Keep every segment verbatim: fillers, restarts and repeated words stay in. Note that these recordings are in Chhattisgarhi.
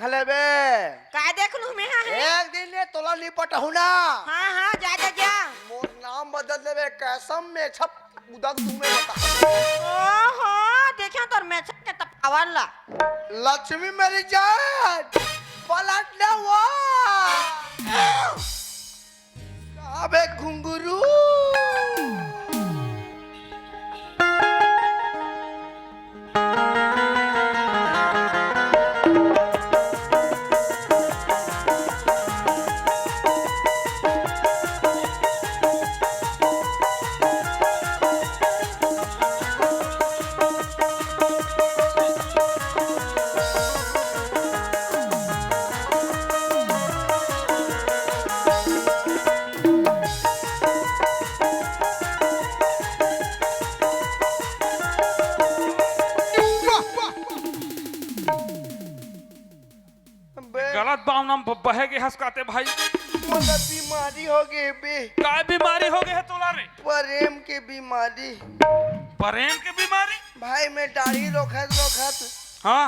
देख लेबे। का देख लूं मैं, हाँ, हाँ? एक दिन ले तोला नहीं पटहूं ना। हाँ, हाँ, जा, जा, जा। मोर नाम बदल देबे, कसम में छप उदक दूं मैं, बता। ओहो, देखियो तोर मेछा के तपावर ला। लक्ष्मी मेरी जान, पलट ना वो। अबे घुंगरू। बे, गलत बावना में ब-, बहे गे हस काते भाई। मोला बीमारी हो गे बे। काय बीमारी हो गे हे तोला रे? प्रेम के बीमारी। प्रेम के बीमारी? भाई, मैं दाढ़ी रोखत रोखत हाँ।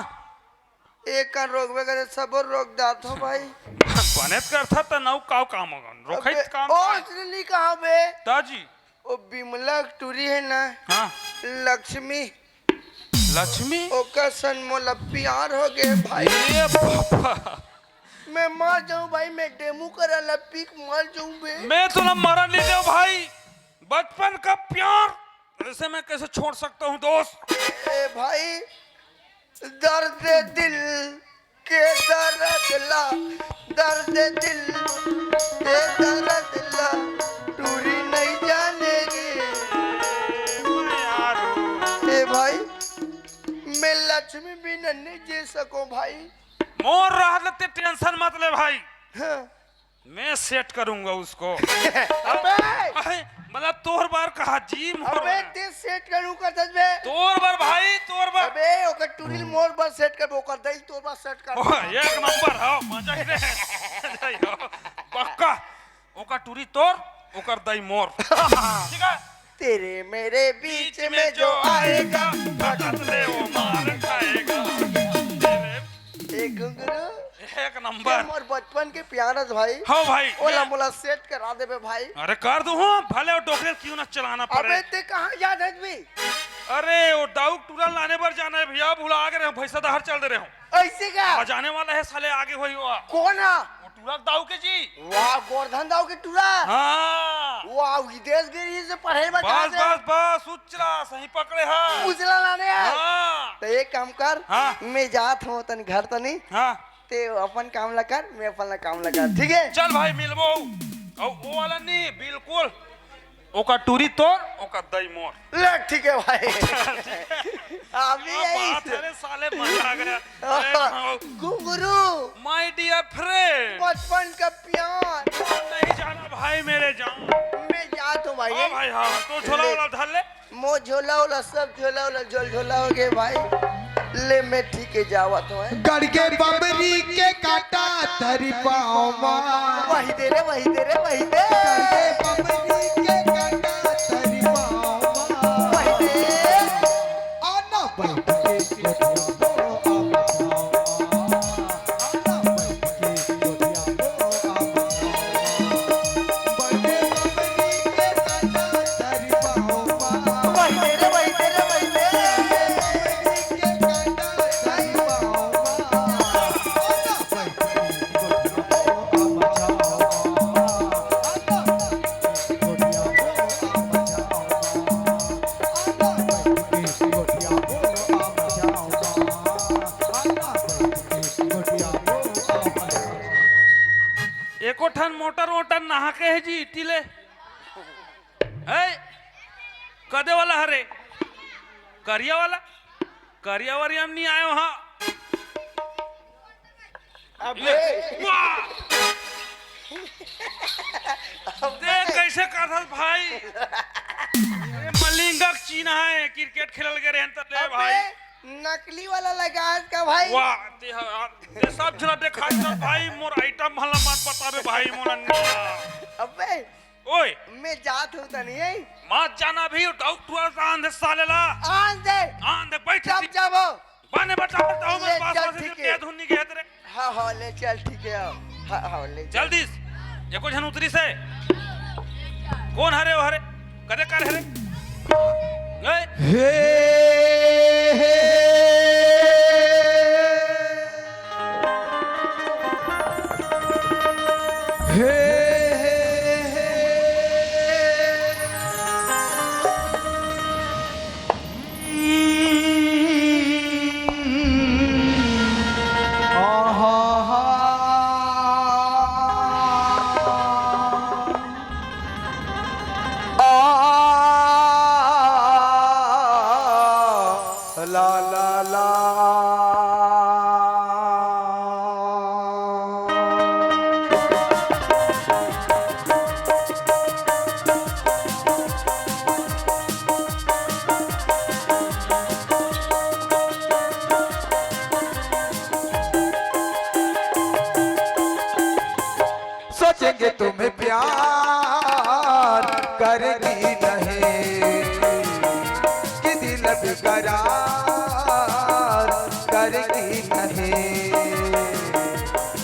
एक कन रोकबे करे, सबो रोक डारथों भाई। बनेच करथा त नौ काव काम होगन। रोकई अबे, त काम ओ, काय? असली कहाँ बे? ताजी। ओ बिमला के टूरी हे ना, हाँ। लक्ष्मी। लक्ष्मी? ओकर सन मोला प्यार हो गे भाई। ए बाबा। मैं मर जाऊं भाई, मैं डेमू करा ला पी के मर जाऊं बे। मैं तोला मरन नहीं देव भाई। बचपन का प्यार, ऐसे मैं कैसे छोड़ सकता हूँ दोस्त? ए भाई, दर्द दिल के दर्द ला, दर्द दिल के दर्द ला, टूरी नहीं जाने रे। यार। ए भाई, मैं लक्ष्मी बिना नहीं जी सको भाई। मोर रहत ले ते tension मत ले भाई। हाँ। मैं set करूंगा उसको। अबे! अरे, मतलब तोर बर कहा जी, मोर अबे, बर। ते set करूं कर दस बे। तोर बर भाई, तोर बर। अबे, ओकर टूरी ल मोर बर set कर, ओकर दई तोर बर set कर। ओह, एक नंबर हो, मजा ही रे। मजा ही हो। पक्का। ओकर टूरी तोर, ओकर दई मोर। ठीक है? तेरे मेरे बीच बीच में में जो जो आएगा, आएगा, भगत ले वो मार खाएगा। तेरे ए घुंगरू, एक नंबर। ये मोर बचपन के प्यार हे भाई। हाँ भाई, ओला ये मोला set करा देबे भाई। अरे कर दूं हूँ, भले वो डोकरे क्यों ना चलाना पड़े। अबे ते कहाँ जात हस बे? अरे वो दाऊ टूरा लाने बर जाना हे भैया, भुला गे रहे हूँ, भैंसा डहर चल दे रहे हूँ। ऐसे का? आ जाने वाला हे साले, आगे होई हुआ। कौन हे? वो टूरा दाऊ के जी। वाह, गोरधन दाऊ के टूरा। हाँ। वाह, विदेश गे रहिस पढ़े बर बस, जात हे। बस, बस, उचला, सही पकड़े हा। उचला लाने हे। हाँ। तो एक काम कर, हाँ। मैं जात हूँ तनी घर तनी। हाँ। ते अपन काम ला कर, मैं अपन ला काम ला कर, ठीक है? चल भाई, मिलबो। अउ वो वाला नहीं, बिल्कुल। ओकर टूरी तोर, ओकर दई मोर। ले, ठीक है भाई। अभी क्या यही बात से। है रे साले, मजा आ गया। अरे हाँ। घुंगरू। My dear friend। बचपन का प्यार। नहीं जाना भाई मेरे जान। मैं जात हूँ भाई। हाँ भाई, हाँ, तो झोला ले। वाला धर ले। मोर झोला ओला, सब झोला ओला, झोल झोला हो गे भाई। ले मैं ठीक है जावत हूँ। गड़ के बबरी के कांटा तरी पाँव मा। वही दे रे, वही दे रे, वही दे। गड़ के बबरी के कांटा तरी पाँव मा। वही दे। आना बैठ के गोठिया दो आप। एको ठन मोटर वोटर नहा के हे जी, टीले। ए, कदे वाला हरे? करिया वाला? करिया वरिया में नहीं आयो हाँ। अबे। वाह! अबे। देख कैसे करथस भाई। ये मलिंगा के चीन्हा हे, cricket खेलल गे रहेन त ले अबे, भाई। नकली वाला लगास का भाई। वाह, ते ह-, ते सब झन देखा भाई, मोर item भला मत बताबे भाई, मोर अंडा। अबे, ओए। मैं जात हूँ तनी, ए? मत जाना भी, डाउट हुआ आन दे साले ला। आन दे। आन दे, बैठ जब सी। जाबो। बाने बता, बताओ, ले, मैं पास चल, पास ठीक से है। धुन नहीं गया तेरे। हाँ, हाँ, ले चल, ठीक है, हाँ, हाँ, हाँ, ले चल। चल दिस, एको झन उतरिस हे। कोन हरे, ओ हरे? कदे कर हरे? ए? हे, हे, हे। हे, हे, हे। ला, ला, ला। सोचेंगे तुम्हें प्यार करेगी नहीं, कि दिल बेकरार करेगी नहीं।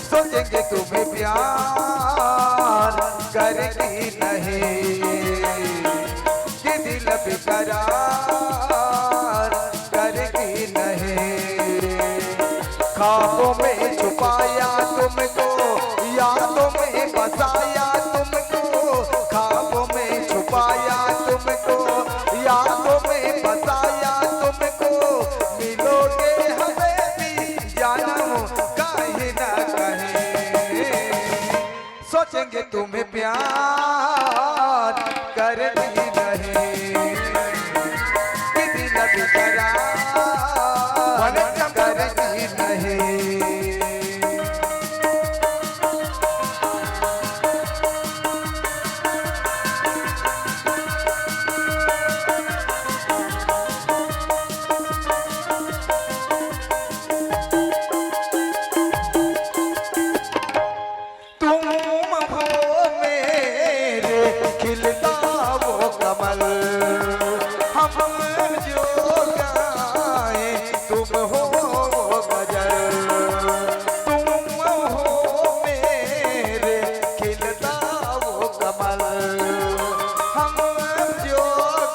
सोचेंगे तुम्हें प्यार करेगी नहीं, कि दिल बेकरार करेगी नहीं। ख्वाबों में छुपाया तुमको, यादों में बसाया तुमको, ख्वाबों में छुपाया तुमको, यादों में बसाया तुमको। मिलोगे हमें भी जानम कहीं ना कहीं। सोचेंगे तुम्हें प्यार करेगी नहीं, कि दिल बेकरार करेगी नहीं। तुम हो मेरे खिलता वो कमल, हम जो गाएं तुम हो वो गजल। तुम हो मेरे खिलता वो कमल, हम जो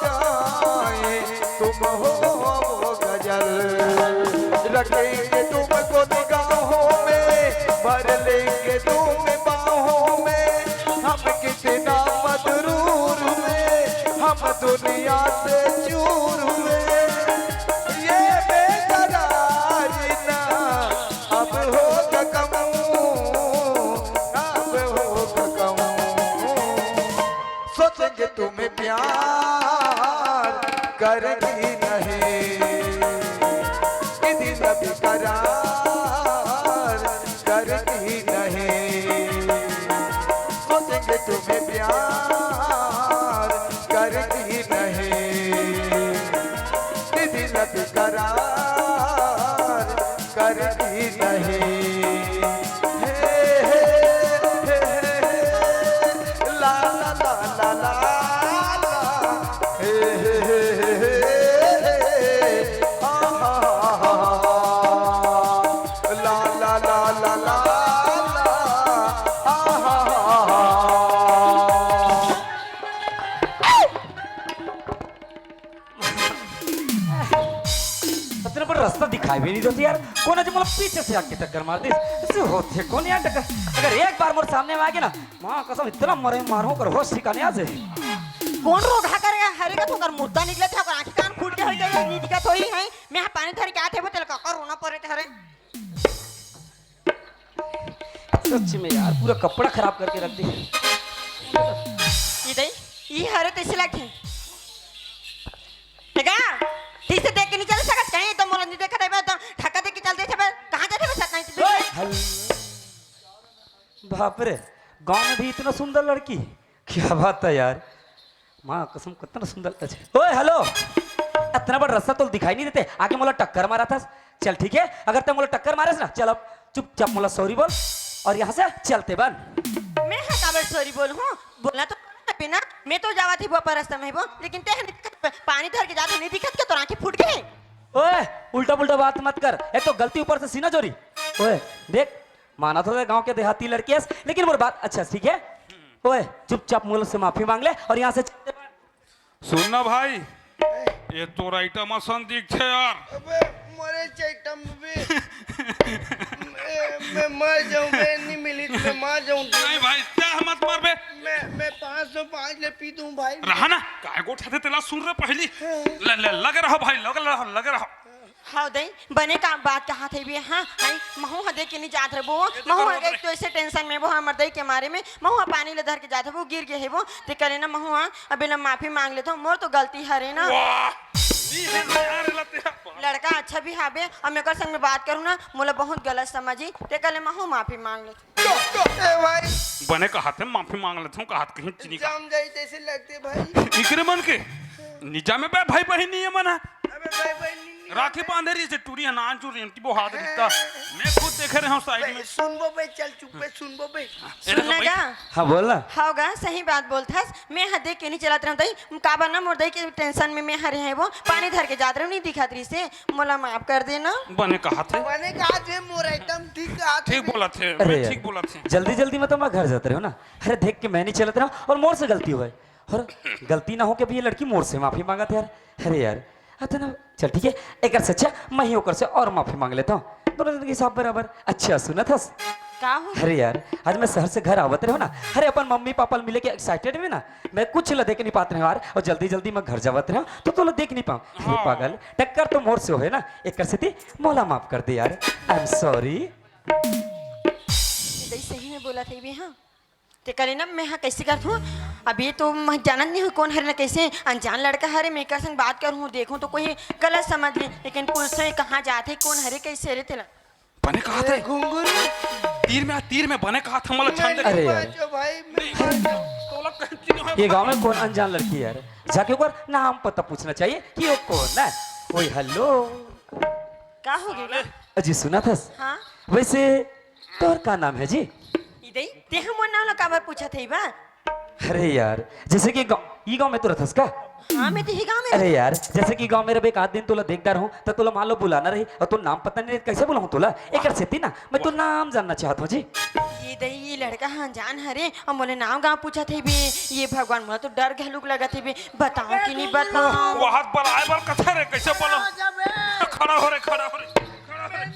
गाएं तुम हो वो गजल। रखेंगे तुमको निगाहों में, भर लेंगे तुम बाहों में। हम कितना मगरूर हुए, हम दुनिया से चूर हुए। ये बेकरारी ना अब होगा कम, अब होगा कम। सोचेंगे तुम्हें प्यार करेगी नहीं, कि दिल बेकरार करेगी नहीं। सोचेंगे तुम्हें प्यार करेगी नहीं, कि दिल बेकरार करेगी नहीं। हे, हे, हे, हे, हे, ला, ला, ला, ला, ला, ला। हे, हे, हे, हे, हे, हे, हे, आ, हा, हा, हा, हा, हा। ला, ला, ला, ला, ला, ला, आ, हा, हा, हा, हा। अतना बड़ रास्ता दिखाई भी नहीं देती यार। कोन आज मोला पीछे से आके टक्कर मार दिस? ऐसे होथे कोन यार टक्कर? अगर एक बार मोर सामने में आगे ना, माँ कसम, इतना मरे मारो कर होश ठिकाने आ जाए। कोन रोगहा करे हरे का, तोकर मुर्दा निकले थे, ओकर आँखी कान फूट के होई गए, नहीं दिखत होई है। मैं यहाँ पानी धर के आते वो तेल का रोना पड़े थे हरे। सच में यार, पूरा कपड़ा खराब करके रख दे। ई दई, ई हरे तैसे लगे। देखा, ठीक से देख के नहीं चल सकत, कहीं तो मोला नहीं देखत है, एकदम धक्का दे के चल देथे बे, कहाँ जाथे बे, सतना इतनी ओए, हल-, बाप रे, गांव में भी इतना सुंदर लड़की, क्या बात है यार। माँ कसम, कितना सुंदर लड़की। ओए, हेलो, इतना बड़ा रास्ता तो दिखाई नहीं देते, आगे मोला टक्कर मारा था। चल ठीक है, अगर तै मोला टक्कर मारे ना, चल अब चुपचाप मोला सॉरी बोल और यहाँ से चलते बन। मैं हा काबर सॉरी बोल हूँ, बोलना तो पड़े ना, मैं तो जावा थी वो पर रास्ता में वो, लेकिन ते नहीं दिखत, पानी धर के जाते नहीं दिखत के तो आँखें फूट गए। ओए, उल्टा पुल्टा बात मत कर, एक तो गलती ऊपर से सीना चोरी। ओए, देख, माना तो गांव के देहाती लड़की हस, लेकिन मोर बात अच्छा, ठीक है? ओए, चुपचाप मोला से माफी मांग ले और यहाँ से चलते बन। सुन ना भाई, ये तोर आइटम असन दिखथे यार। अबे, मरे चैटम बे। मैं, मैं मर जाऊं बे, नहीं मिली तो मैं मर जाऊं। नहीं भाई, क्या मत मर बे। मैं, मैं पाँच सौ पाँच ले पी दूं भाई। रहा ना, काय गोठियाथे तेला सुन रे पहली। हाँ। ले, ले, लगे रहो भाई, लगे रहो, लगे रहो। हव दई, बने का बात कहाथे बे, हाँ? आई, महू ह देख के नहीं जात रहे वो। ये तो महू ह बरोबर एक है। तो ऐसे टेंशन में वो हमर दई के मारे में, महू ह पानी ले धर के जात हे वो, गिर गए हे वो। ते करे ना महू ह, अबे ना माफी मांग लेथव, मोर तो गलती हरे ना। वाह! नी हे ना यार, लते। लड़का अच्छा भी हाबे, अब मैं ओकर संग में बात करूँ ना, मोला बहुत गलत समझी, ते करे महू माफी मांग लेथव। ए भाई। बने कहाथे, माफी मांग लेथव, कहात कहीं चीनी का। जम जाई जैसे लगते भाई। इकरे मन के? निजा में बे भाई बहिन नहीं है मन है। अबे भाई बहिन नहीं, नहीं राखी है। बांधे रही से टूरी है, नान चूरी है, वो हाथ दिखता। मैं खुद देखे रहे हूँ साइड भाई, में। सुनबो बे, चल चुप बे, सुनबो बे। ए, देखो सुनना भाई। गा? हाँ, बोल ना। हाँ गा, सही बात बोलथस। मैं ह देख के नहीं चलत रहूं दई, काबर ना मोर दई के टेंशन में मैं हरे हैं वो, पानी धर के जात रहूं, नहीं दिखत रही से, मोला माफ कर देना। बने कहाथे। बने कहाथे, मोर एकदम ठीक कहाथे ठीक बे। बोलथे, अरे मैं यार, ठीक बोलथे। जल्दी जल्दी में तो मैं घर जात रहे हो ना। अरे देख के मैं नहीं चलत रहा और मोर से गलती हुआ है। और गलती ना हो के भी ये लड़की मोर से माफी मांगत हे यार। अरे यार, अतना चल ठीक है, एकर से अच्छा मैं ही ओकर से और माफी मांग लेता हूँ। दोनों जन के हिसाब बराबर। अच्छा, सुनत हस? का हो? अरे यार, आज मैं शहर से घर आवत रहे हो ना, अरे अपन मम्मी पापा ल मिले के एक्साइटेड में ना, मैं कुछ ल देख नहीं पात रहे यार, और जल्दी जल्दी मैं घर जावत रहे हो, तो तोला देख नहीं पाऊँ। अरे हाँ। पागल, टक्कर तो मोर से होए ना, एकर सेती मोला माफ कर दे यार। I am sorry। दई सही में बोलथे बे, हाँ। ते करे ना, मैं हा कैसे करत हूँ? अभी तो मैं जानत नहीं हूँ कौन हरे ना, कैसे अनजान लड़का हरे, मैं एकर संग बात करूँ, देखूँ तो कोई गलत समझ ले, लेकिन पुलिस में कहाँ जाथे, कौन हरे, कैसे हरे तेला। बने कहाथे। घुंघरू। तीर में, तीर में बने कहाथे, मोला छान दे। अरे यार। बाँचो भाई, मैं नहीं, बाँचो। तोला कहीं चीज होए ये गांव में कौन अनजान लड़की है यार? जाके ओकर नाम पता पूछना चाहिए कि वो कौन है। ओए हेलो। का हो गया? अजी सुनत हस? हाँ। वैसे तोर का नाम है जी? ई दई, ते ह मोर नाम ला काबर पूछत हे बा? अरे यार, जैसे कि गाँव, ई गाँव में तो रहथस का? हाँ, मैं तो ही गाँव में अरे रहथस। यार, जैसे कि गाँव में रबे एक आध दिन तोला देख डार हूँ, त तोला मान लो बुलाना रही, और तोर नाम पता नहीं रही, कैसे बुलाऊँ तोला? एकर सेती ना, मैं तोर नाम जानना चाहत हूँ जी। ये दई, ये लड़का ह अनजान हरे, और मोले नाम गाँव पूछत हे बे, ये भगवान, मोला तो डर घलुक लगत हे बे, बताऊँ कि नहीं बताऊँ? वो हाथ बढ़ाए बर कथे रे, कैसे बोलो? खड़ा हो रे, खड़ा हो रे, खड़ा हो रे।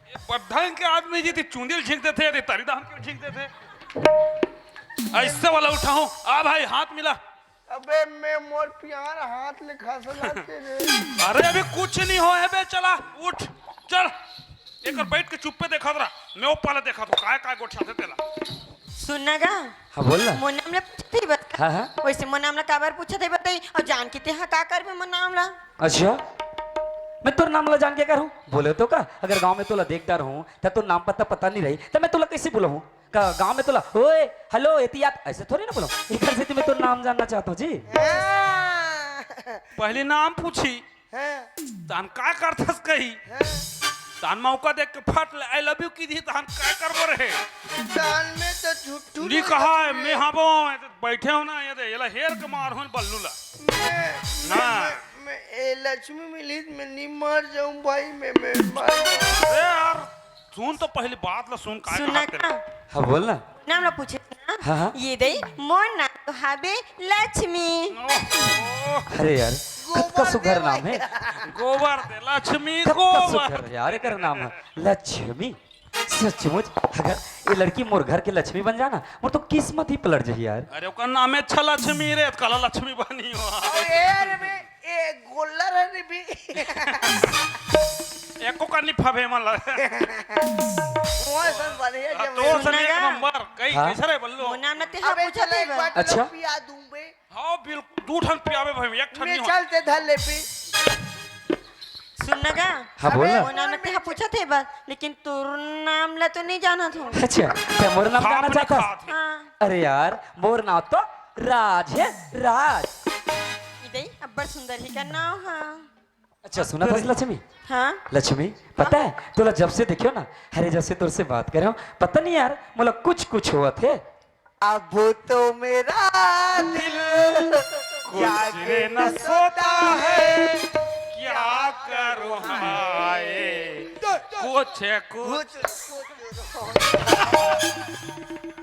ये बड्ढा के आदमी जी, ते चुंदी ल झींक देथे, ते तरी दाम के झींक देथे। ऐसे वाला उठाऊं? आ भाई, हाथ मिला। अबे, मैं मोर प्यार हाथ ले खसला के रे। अरे, अभी कुछ नहीं हो है बे, चला, उठ, चल। एकर बैठ के चुप्पे देखत रहा, मैं ओ पाला देखत हूँ, काय काय गोठियाथे तेला। सुन ना गा। हाँ, बोल ना। मोर नाम ला पूछत हे बस का? हाँ, हाँ। वैसे मोर नाम ला काबर पूछत हे बताई, और जान के तेहा का करबे मोर नाम ला? अच्छा, मैं तोर नाम ला जान के करूँ? बोले तो का, अगर गांव में तोला देख डार हूँ, त तोर नाम पता पता नहीं रही, त मैं तोला कैसे बुलाऊँ? का गांव में तोला, "ओए, हेलो, एती आत," ऐसे थोड़ी ना बोलो। एकर सेती मैं तोर नाम जानना चाहत हूँ जी। हाँ। पहले नाम पूछी। हैं? तान का करथस कही? हैं? तान मौका देख के फट ले I love you की दी, तान का करबो रहे? तान में तो झुट्ठू नी ना कहा है, करबे। मैं हाँ बो, बैठे हो ना, ये दे, ये ला हेर के मार हो बल्लू ला। मैं, मैं, हाँ। मैं, मैं, ए, लक्ष्मी मिली, मैं नी मर जाऊं भाई, मैं, मैं मर जाऊं। अरे यार, सुन तो पहली बात ला, सुन का सुन ना कहत का? हाँ, बोल ना। नाम ला पूछे ना? हाँ, हाँ। ये दई, मोर नाम तो हाबे लक्ष्मी। ओहो। अरे यार, कतका गोबर सुघर दे नाम है। भैया। गोबर दे लक्ष्मी, कतका गोबर। सुघर यार, एकर नाम है लक्ष्मी। सचमुच, अगर ये लड़की मोर घर के लक्ष्मी बन जाना, मोर तो किस्मत ही पलट जाही यार। अरे, ओकर नाम है छ लक्ष्मी रे, काला लक्ष्मी बनी हो। अरे रे बे, ए गोल्लर है रे भी। एको का नहीं फबे मन लगे। वो ऐसा बढ़िया हाँ, जब तो सुन सभी एक ना। नंबर, कई हाँ? कैसे रे बल्लू? वो नाम ना तेहा अबे पूछा चल थे एक बा। बार अच्छा? पिया दूं बे। हाँ, बिल्कुल, दू ठन पियावे भाई, एक ठन मैं नहीं हो। चल ते धर ले पी। सुन ना गा। हाँ, बोल ना। वो नाम ना तेहा पूछा थे बा, लेकिन तोर नाम ला तो नहीं जाना था। अच्छा, क्या मोर नाम हाँ, जानना अपने चाहता? खात है। हाँ। अरे यार, मोर नाम तो राज है, राज। इदई अब्बड़ सुंदर ही का नाम है। अच्छा, सुनत हस लक्ष्मी? हाँ। लक्ष्मी, पता है, तोला जब से देखियो ना, अरे, जब से तोर से बात करे हो, पता नहीं यार, मोला कुछ कुछ होवत हे। अब तो मेरा दिल कुछ जागे रे न न सोता सोता है, है, क्या क्या हाय, कुछ है, कुछ।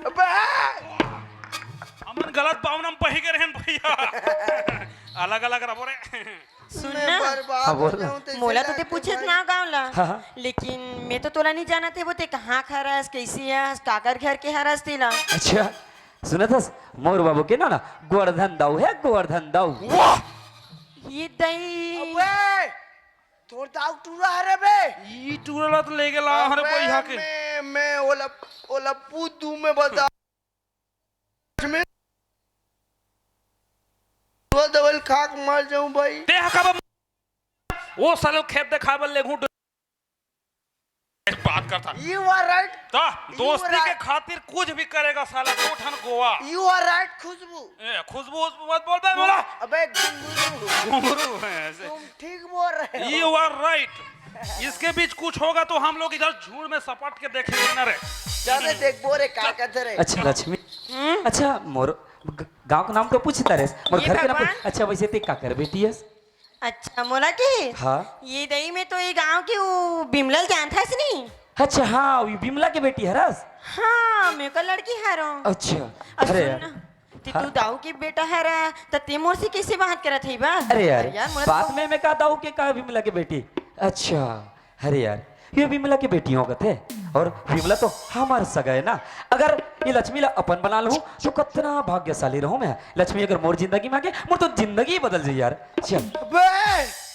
अबे! हमन गलत पावना में बही गए रहेन भैया। अलग-अलग रबो रे। सुन मैं ना। बर्बाद हाँ, हो बोल ना। जाऊं, तैसे मोला तो ते लागथे पूछे भाई। ना गाँव ला। हाँ, हाँ। लेकिन मैं तो तोला नहीं जानत हे, वो ते कहाँ खा रहा है, कैसी है, काकर घर के हरस तेला। अच्छा, सुनत हस, मोर बाबू के ना, ना, गोवर्धन दाऊ है, गोवर्धन दाऊ। वाह! ये दई। अबे! तोर दाऊ टूरा हरे बे। ई टूरा ला तो लेके ला, हरे अबे बइहा के। मैं, मैं ओला, ओला पूत दूं मैं बता। में दो दवल खा के मर जाऊं भाई। ते हा कब वो साले खेत दिखाए बर लेगहूं, बात करता। You are right। तो You दोस्ती right। के खातिर कुछ भी करेगा साला, दो ठन गोवा। You are right, खुशबू। ए, खुशबू, उशबू मत बोल बे, बोला। अबे, घुंगरू। घुंगरू है ऐसे। तुम ठीक बोल रहे हो। You are right। इसके बीच कुछ होगा तो हम लोग इधर झूड़ में सपट के देखेंगे ना रे। जाने देख बोरे का कहते रे। अच्छा लक्ष्मी, हम्म? अच्छा मोर ग-, गांव का नाम तो पूछता रे, मोर ये घर के नाम भगवान। पूछ-, अच्छा वैसे ते काकर बेटी हस? अच्छा, मोला के? हाँ। ये दई में तो ये गांव के वो बिमला ल जानथस नहीं? अच्छा, हाँ, वो बिमला के बेटी हरस? हाँ, मैं का लड़की हरो। अच्छा, अब अरे सुन यार। ना, ते हाँ। तू दाऊ के बेटा हरा, त ते मोर से कैसे बात करत है बा? अरे यार, अरे यार, मोला बात तो में मैं का दाऊ के का बिमला के बेटी? अच्छा, अरे यार, ये विमला के बेटी हो कथे, और विमला तो हमार सगा है ना। अगर ये लक्ष्मी ला अपन बना लूं, तो कितना भाग्यशाली रहूं मैं। लक्ष्मी अगर मोर जिंदगी में आके, मोर तो जिंदगी बदल जाई यार। चल। बे!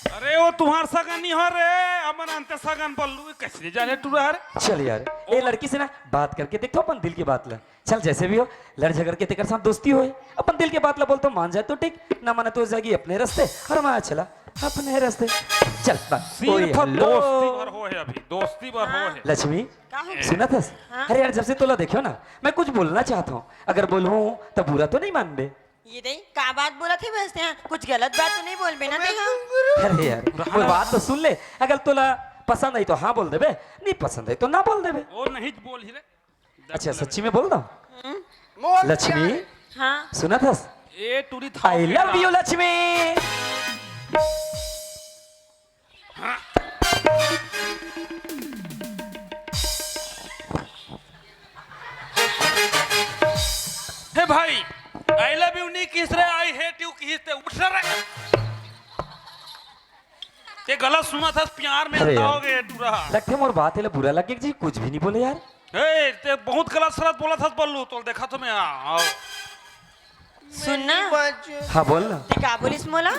अरे, वो तुम्हार सगा नहीं हो रे, अमन अंत सगन बोलू, कैसे जाने टूरा रे? चल यार, ये लड़की से ना बात करके देखो अपन दिल की बात ला। चल, जैसे भी हो, लड़ झगड़ के तेकर साथ दोस्ती होए, अपन दिल के बात ला बोल तो मान जाए तो ठीक, ना माने तो जाएगी अपने रास्ते और मैं चला अपने रास्ते। चल, बस। सिर्फ ओए, हेलो। दोस्ती भर होए अभी, दोस्ती भर हाँ। होए। लक्ष्मी, का हो? सुनत हस? हाँ। अरे यार, जब से तोला देखियो ना, मैं कुछ बोलना चाहता हूँ। अगर बोलूँ तो बुरा तो नहीं मानबे? ये दई, का बात बोलत है वैसे? हाँ, कुछ गलत बात तो नहीं बोलबे ना ते, हाँ? अरे यार, मोर बात तो सुन ले। अगर तोला पसंद आई तो हाँ बोल देबे, नहीं पसंद आई तो ना बोल देबे। वो नहीं बोल ही रे। अच्छा, सच्ची में बोल दो। हम्म। मोर लक्ष्मी, प्यार। हाँ। सुनत हस? ए टूरी था I love you लक्ष्मी। हे भाई, I love you नहीं किस रे, I hate you किस ते, उठ रे। ते गलत सुनत हस, प्यार में अरे अंधा यार। हो गए टूरा। लगथे मोर बात एला बुरा लगे जी, कुछ भी नहीं बोले यार। ए, ते बहुत गलत सलत बोलत हस बल्लू, तोल देखा तो मैं, आ, आओ। सुन ना। हाँ, बोल ना। ते का बोलिस मोला?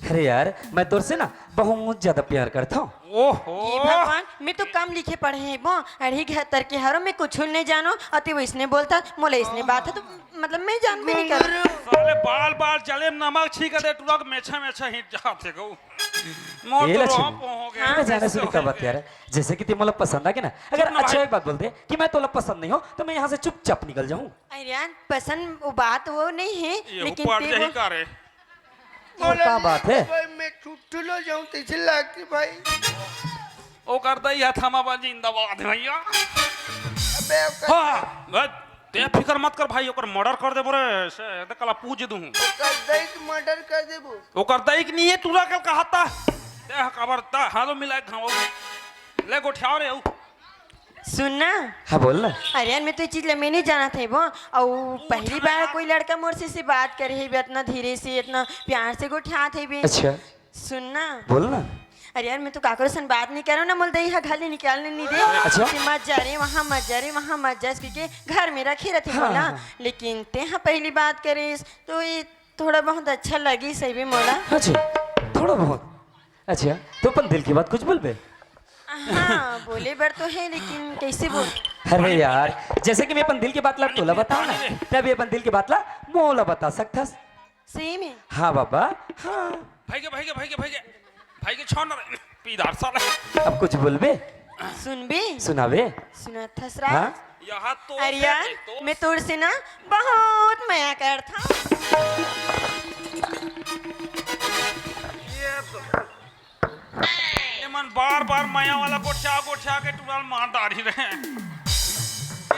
अरे यार, मैं तोर से ना बहुत ज्यादा प्यार करता हूँ। ओहो। ये भगवान, मैं तो कम लिखे पढ़े हे बो, अढ़ी घर तर के हरो, मैं कुछ नहीं जानो, और ते वैसने बोलता, मोला इसने बात है तो मतलब मैं जान भी नहीं कर। साले बाल बाल जले में नमक छींक दे, टुरक मेछा मेछा हिट जात हे गऊ। मोर ए तो लक्ष्मी, रोप हो गया। हाँ। मैं जाने सुनी का बात यार, जैसे कि ते मोला पसंद आ गया ना, अगर चुप ना अच्छा भाई। एक बात बोल दे कि मैं तोला पसंद नहीं हो तो मैं यहाँ से चुपचाप निकल जाऊँ। अरे यार, पसंद वो बात वो नहीं है, ये लेकिन ऊपर ते जाही वो का रे? वो का बात है? भाई, मैं छुट्टी लो जाऊं, तैसे लागती भाई। ओकर दई ह थमा बा जिंदाबाद है भैया। अबे, ओकर हाँ, बस, ते फिकर मत कर भाई, ओकर मर्डर कर देबो रे, से, ते कला पूज दूं। ओकर दई के मर्डर कर देबो। ओकर दई के नहीं है, टूरा कल कहा था। ते ह कबर ता, हाथों मिला के घावो। ले गोठियाओ रे, ऊ। सुन ना। हाँ, बोल ना। अरे यार, मैं तो ये चीज ला मैं नहीं जानत हे वो। और पहली बार कोई लड़का मोर से, से बात करे हे बे, इतना धीरे से, इतना प्यार से गोठियात हे बे। अच्छा। सुन ना। बोल ना। अरे यार, मैं तो काकरो सन बात नहीं करो ना, मोल दई हा घर ले निकालने नहीं दे। अच्छा। कि मत जा रे, वहाँ मत जा रे, वहाँ मत जा, क्योंकि घर में रखे रहते हाँ, बोला। हाँ। लेकिन ते हा पहली बात करेस, तो ये थोड़ा बहुत अच्छा लगी सही भी मोला। अच्छा, थोड़ा बहुत। अच्छा, तो अपन दिल की बात कुछ बोलबे? हाँ, बोले बर तो है, लेकिन कैसे बोल? अरे यार, जैसे कि मैं अपन दिल की बात ला तोला बताओ ना, तभी अपन दिल की बात ला मोला बता सकथस। सही में? हाँ बाबा, हाँ। भाई के, भाई के, भाई के, भाई के, भाई के छोड़ ना रे, पीदार साला। अब कुछ बोलबे? सुनबे? सुनाबे? सुनत हस राज? हाँ? यहाँ तो अरे यार, मैं तोर से ना बहुत मया करता हूँ। ये तो, ये मन बार बार मया वाला गोठिया गोठिया के टुराल मार डारी रहे।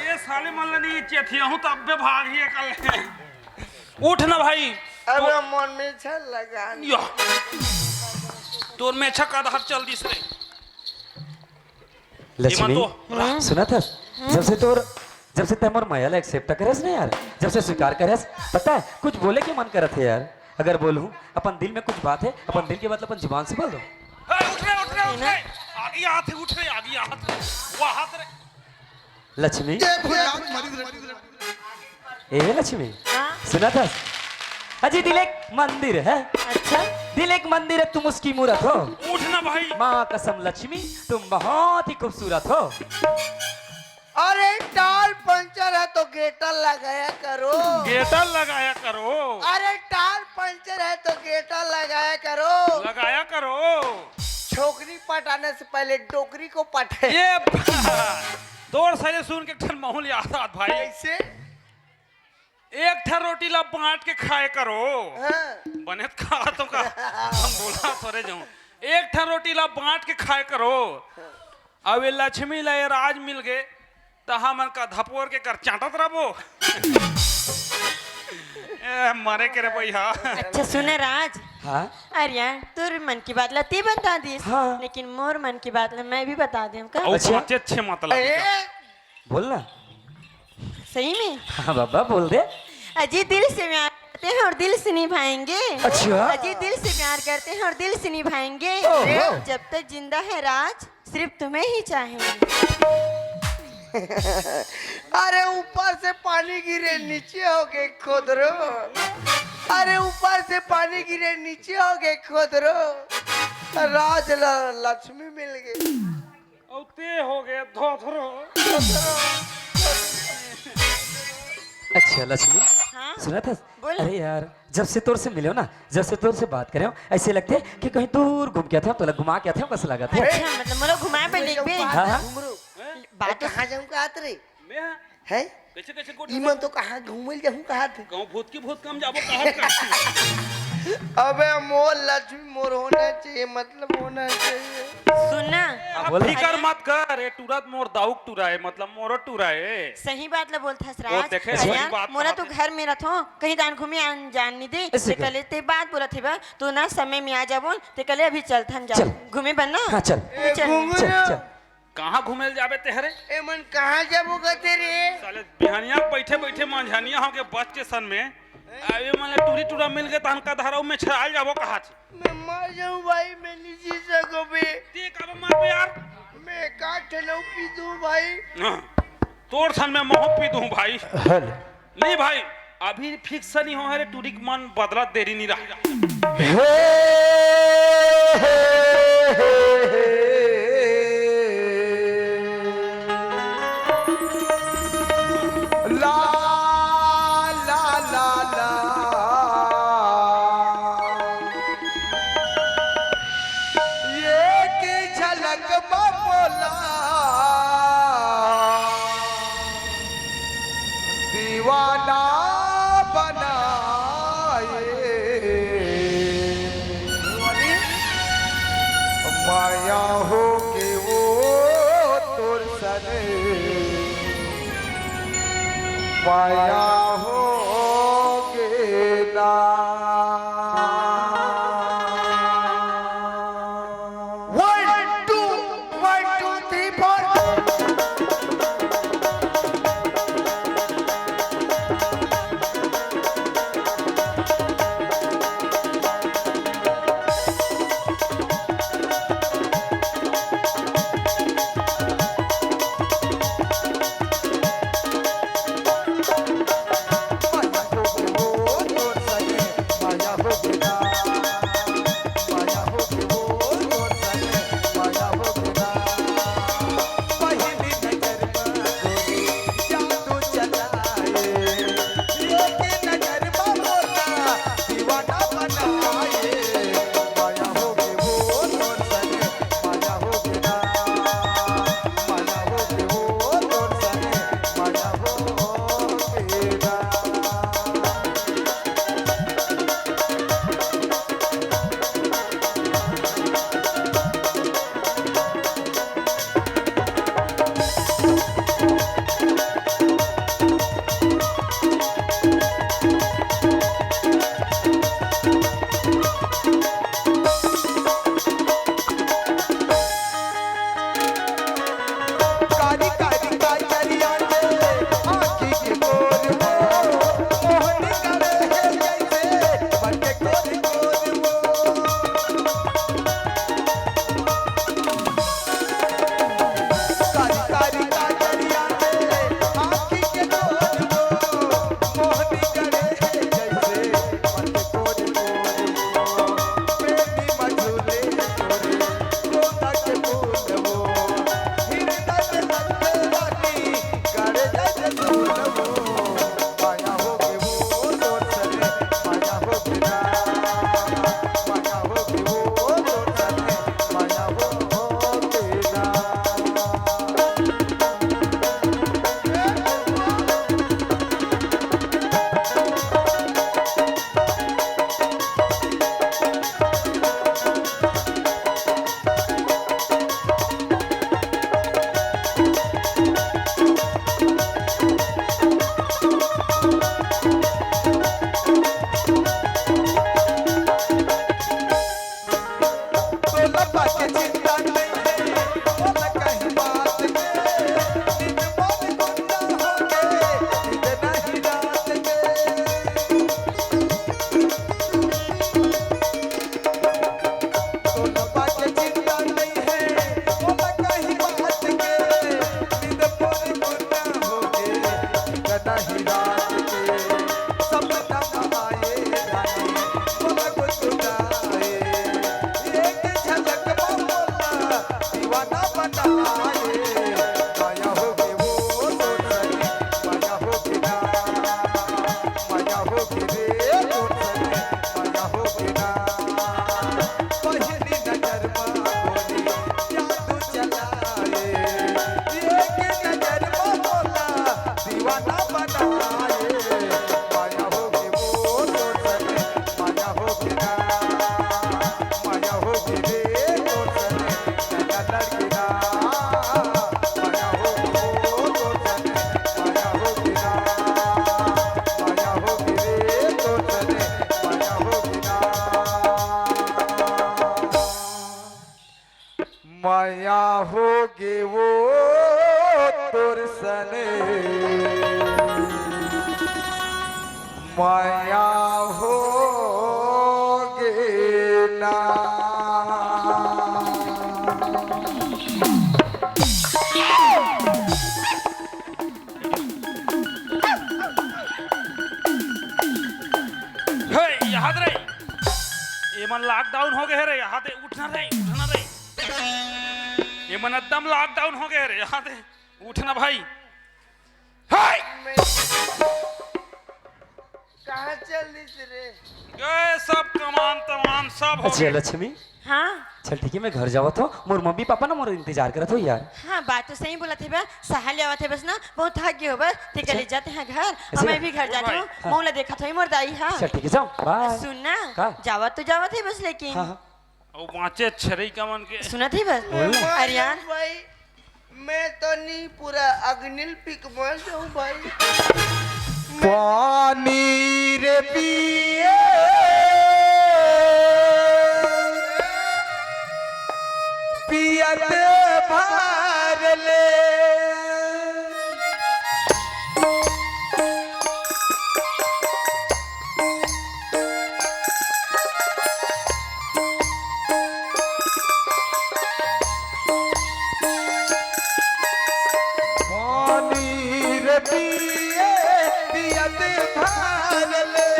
ये साले मन ला नहीं चेतिया हूँ तब बे भाग ही कल। उठ ना भाई। अब तो मन में छल लगा। या। तोर में अच्छा का धार चल दिस रे। लक्ष्मी, इमन तो सुनत हस? जब से तोर, जब से तैं मोर मया ला accept करस ना यार, जब से स्वीकार करस, पता है, कुछ बोले के मन करत हे यार। अगर बोलूं, अपन दिल में कुछ बात है, अपन दिल की बात ला अपन जुबान से बोल दो। ए, उठ रे, उठ रे, उठ रे। आगे हाथ है, उठ रे, आगे हाथ है। वाह हाथ रे। लक्ष्मी। ए लक्ष्मी, हाँ? सुनत हस? अजी, दिल एक मंदिर है। अच्छा। दिल एक मंदिर है, तुम उसकी मूरत हो। उठ ना भाई। माँ कसम लक्ष्मी, तुम बहुत ही खूबसूरत हो। अरे, टायर पंचर है तो गेटर लगाया करो। गेटर लगाया करो। अरे, टायर पंचर है तो गेटर लगाया करो। लगाया करो। छोकरी पटाने से पहले डोकरी को पटाए। ये बा-, तोर सरे सुन के एक ठन माहौल याद आत भाई। कैसे? एक ठन रोटी ला बांट के खाए करो। हाँ। बने त खा तो का? हम बोला थोरे जाऊं। एक ठन रोटी ला बांट के खाए करो। हाँ। अब ये लक्ष्मी ला ये राज मिल गए, त हमन का धपोर के कर चांटत रहो। ए, मरे के रे भैया। अच्छा सुने राज। हाँ? अरे यार, तोर मन की बात ला ते बता दिस, हाँ। लेकिन मोर मन की बात ला मैं भी बता दें का? अउ अच्छा। पाँचे छे मतलब। अरे, बोल ना। सही में? हाँ बाबा, बोल दे। अजी, दिल से प्यार करते हैं और दिल से निभाएंगे। अच्छा। अजी, दिल से प्यार करते हैं और दिल से निभाएंगे। ओहो। जब तक जिंदा है राज, सिर्फ तुम्हें ही चाहेंगे। अरे, ऊपर से पानी गिरे, नीचे हो गए खोदरो। अरे, ऊपर से पानी गिरे, नीचे हो गए खोदरो। राज ल-, लक्ष्मी मिल गई। अउ ते हो गए धोधरो। अच्छा लक्ष्मी, हाँ? सुनत हस? बोल। अरे यार, जब से तोर से मिले हो ना, जब से तोर से बात करे हो, ऐसे लगथे कि कहीं दूर घूम के आथे हो, तोला घुमा के आथे हो, कस लगथे। अच्छा, मतलब मोला घुमाए बर लेगबे? हाँ, हाँ। घुमरू। बात तो कहाँ जाऊँ का आत रे? मैं? हैं? कैसे, कैसे गोठ इमन तो कहाँ घूमे ल जाहूँ कहा थे? कहूँ भूत की भूत कम जाबो कहा का? अबे मोर लक्ष्मी मोर होना चाहिए, मतलब होना चाहिए। सुन ना। हाँ, बोल। फिकर मत कर, ये टूरा त मोर दाऊक टूरा है, मतलब मोरो टूरा है। सही बात ला बोलत हस वो राज। देखे, अरे सही यार, बात मोला कहत तो है। घर में रथो, कहीं दान घूमे आन जान नहीं दे। ऐसे ते कर। कले ते बात बोलत हे बा, तो ना समय में आ जाबो, ते कले अभी चलथन जा। चल। घूमे बर ना। हाँ, चल। अभी चल। घूमे चल, ना। चल। कहाँ घूमे ल जाबे तेहरे? एमन कहाँ जाबो कथे रे? साले बिहनिया बैठे बैठे मंझनिया हो के बस स्टेशन में। अबे मन टूरी टूरा मिल गए तहन का धारा में छड़ाल जाबो कहा छ? मैं मर जाऊँ भाई, मैं नहीं जी सको बे। ते काबर मरबे यार? मैं का ठनऊ पी दूँ भाई। हाँ, तोर सन में महूँ पी दूँ भाई। हेलो। नहीं भाई, अभी फिक्स नहीं हो रे, टूरी के मन बदला देरी नहीं रहा। हे, हे, हे, हे। ला, ला, ला, ला। ये की झलक में मोला दीवाना बनाए। माया हो के वो तोर सने, माया हो के ना। One, two, one, two, three, four। वो तोर सने मया होगे ना। हे, यहाँ रे। ये मन lockdown हो गए रे, यहाँ दे, उठना रे, उठना रे। ये मन एकदम lockdown हो गए रे, यहाँ दे, उठना भाई। हाय! मैं कहाँ चल दिस रे? गए सब कमान तमान सब हो अच्छा गए। लक्ष्मी, हाँ। चल ठीक है, मैं घर जावत हूँ, मोर मम्मी पापा ना मोर इंतजार करत हो यार। हाँ, बात तो सही बोलत हे बा, सहा ले आवत हे बस ना, बहुत थक गए हो बस, ठीक है, अच्छा। ले जाते हैं घर, अच्छा। और मैं भी घर ओ जाती भाई। हूँ, हाँ। मोला देखत होई मोर दाई, हाँ। चल ठीक है, जाओ, बाय। सुन ना, का? जावत तो जावत हे बस, लेकिन हाँ, हाँ। अउ बाँचे छरई का मन के। सुनत ही बस। बोल ना। अरे यार। भाई, मैं तो नहीं पूरा अग्निल पिक मर जाऊं भाई। पानी रे पिए, पियत भर ले। पानी रे पिए, पियत भर ले,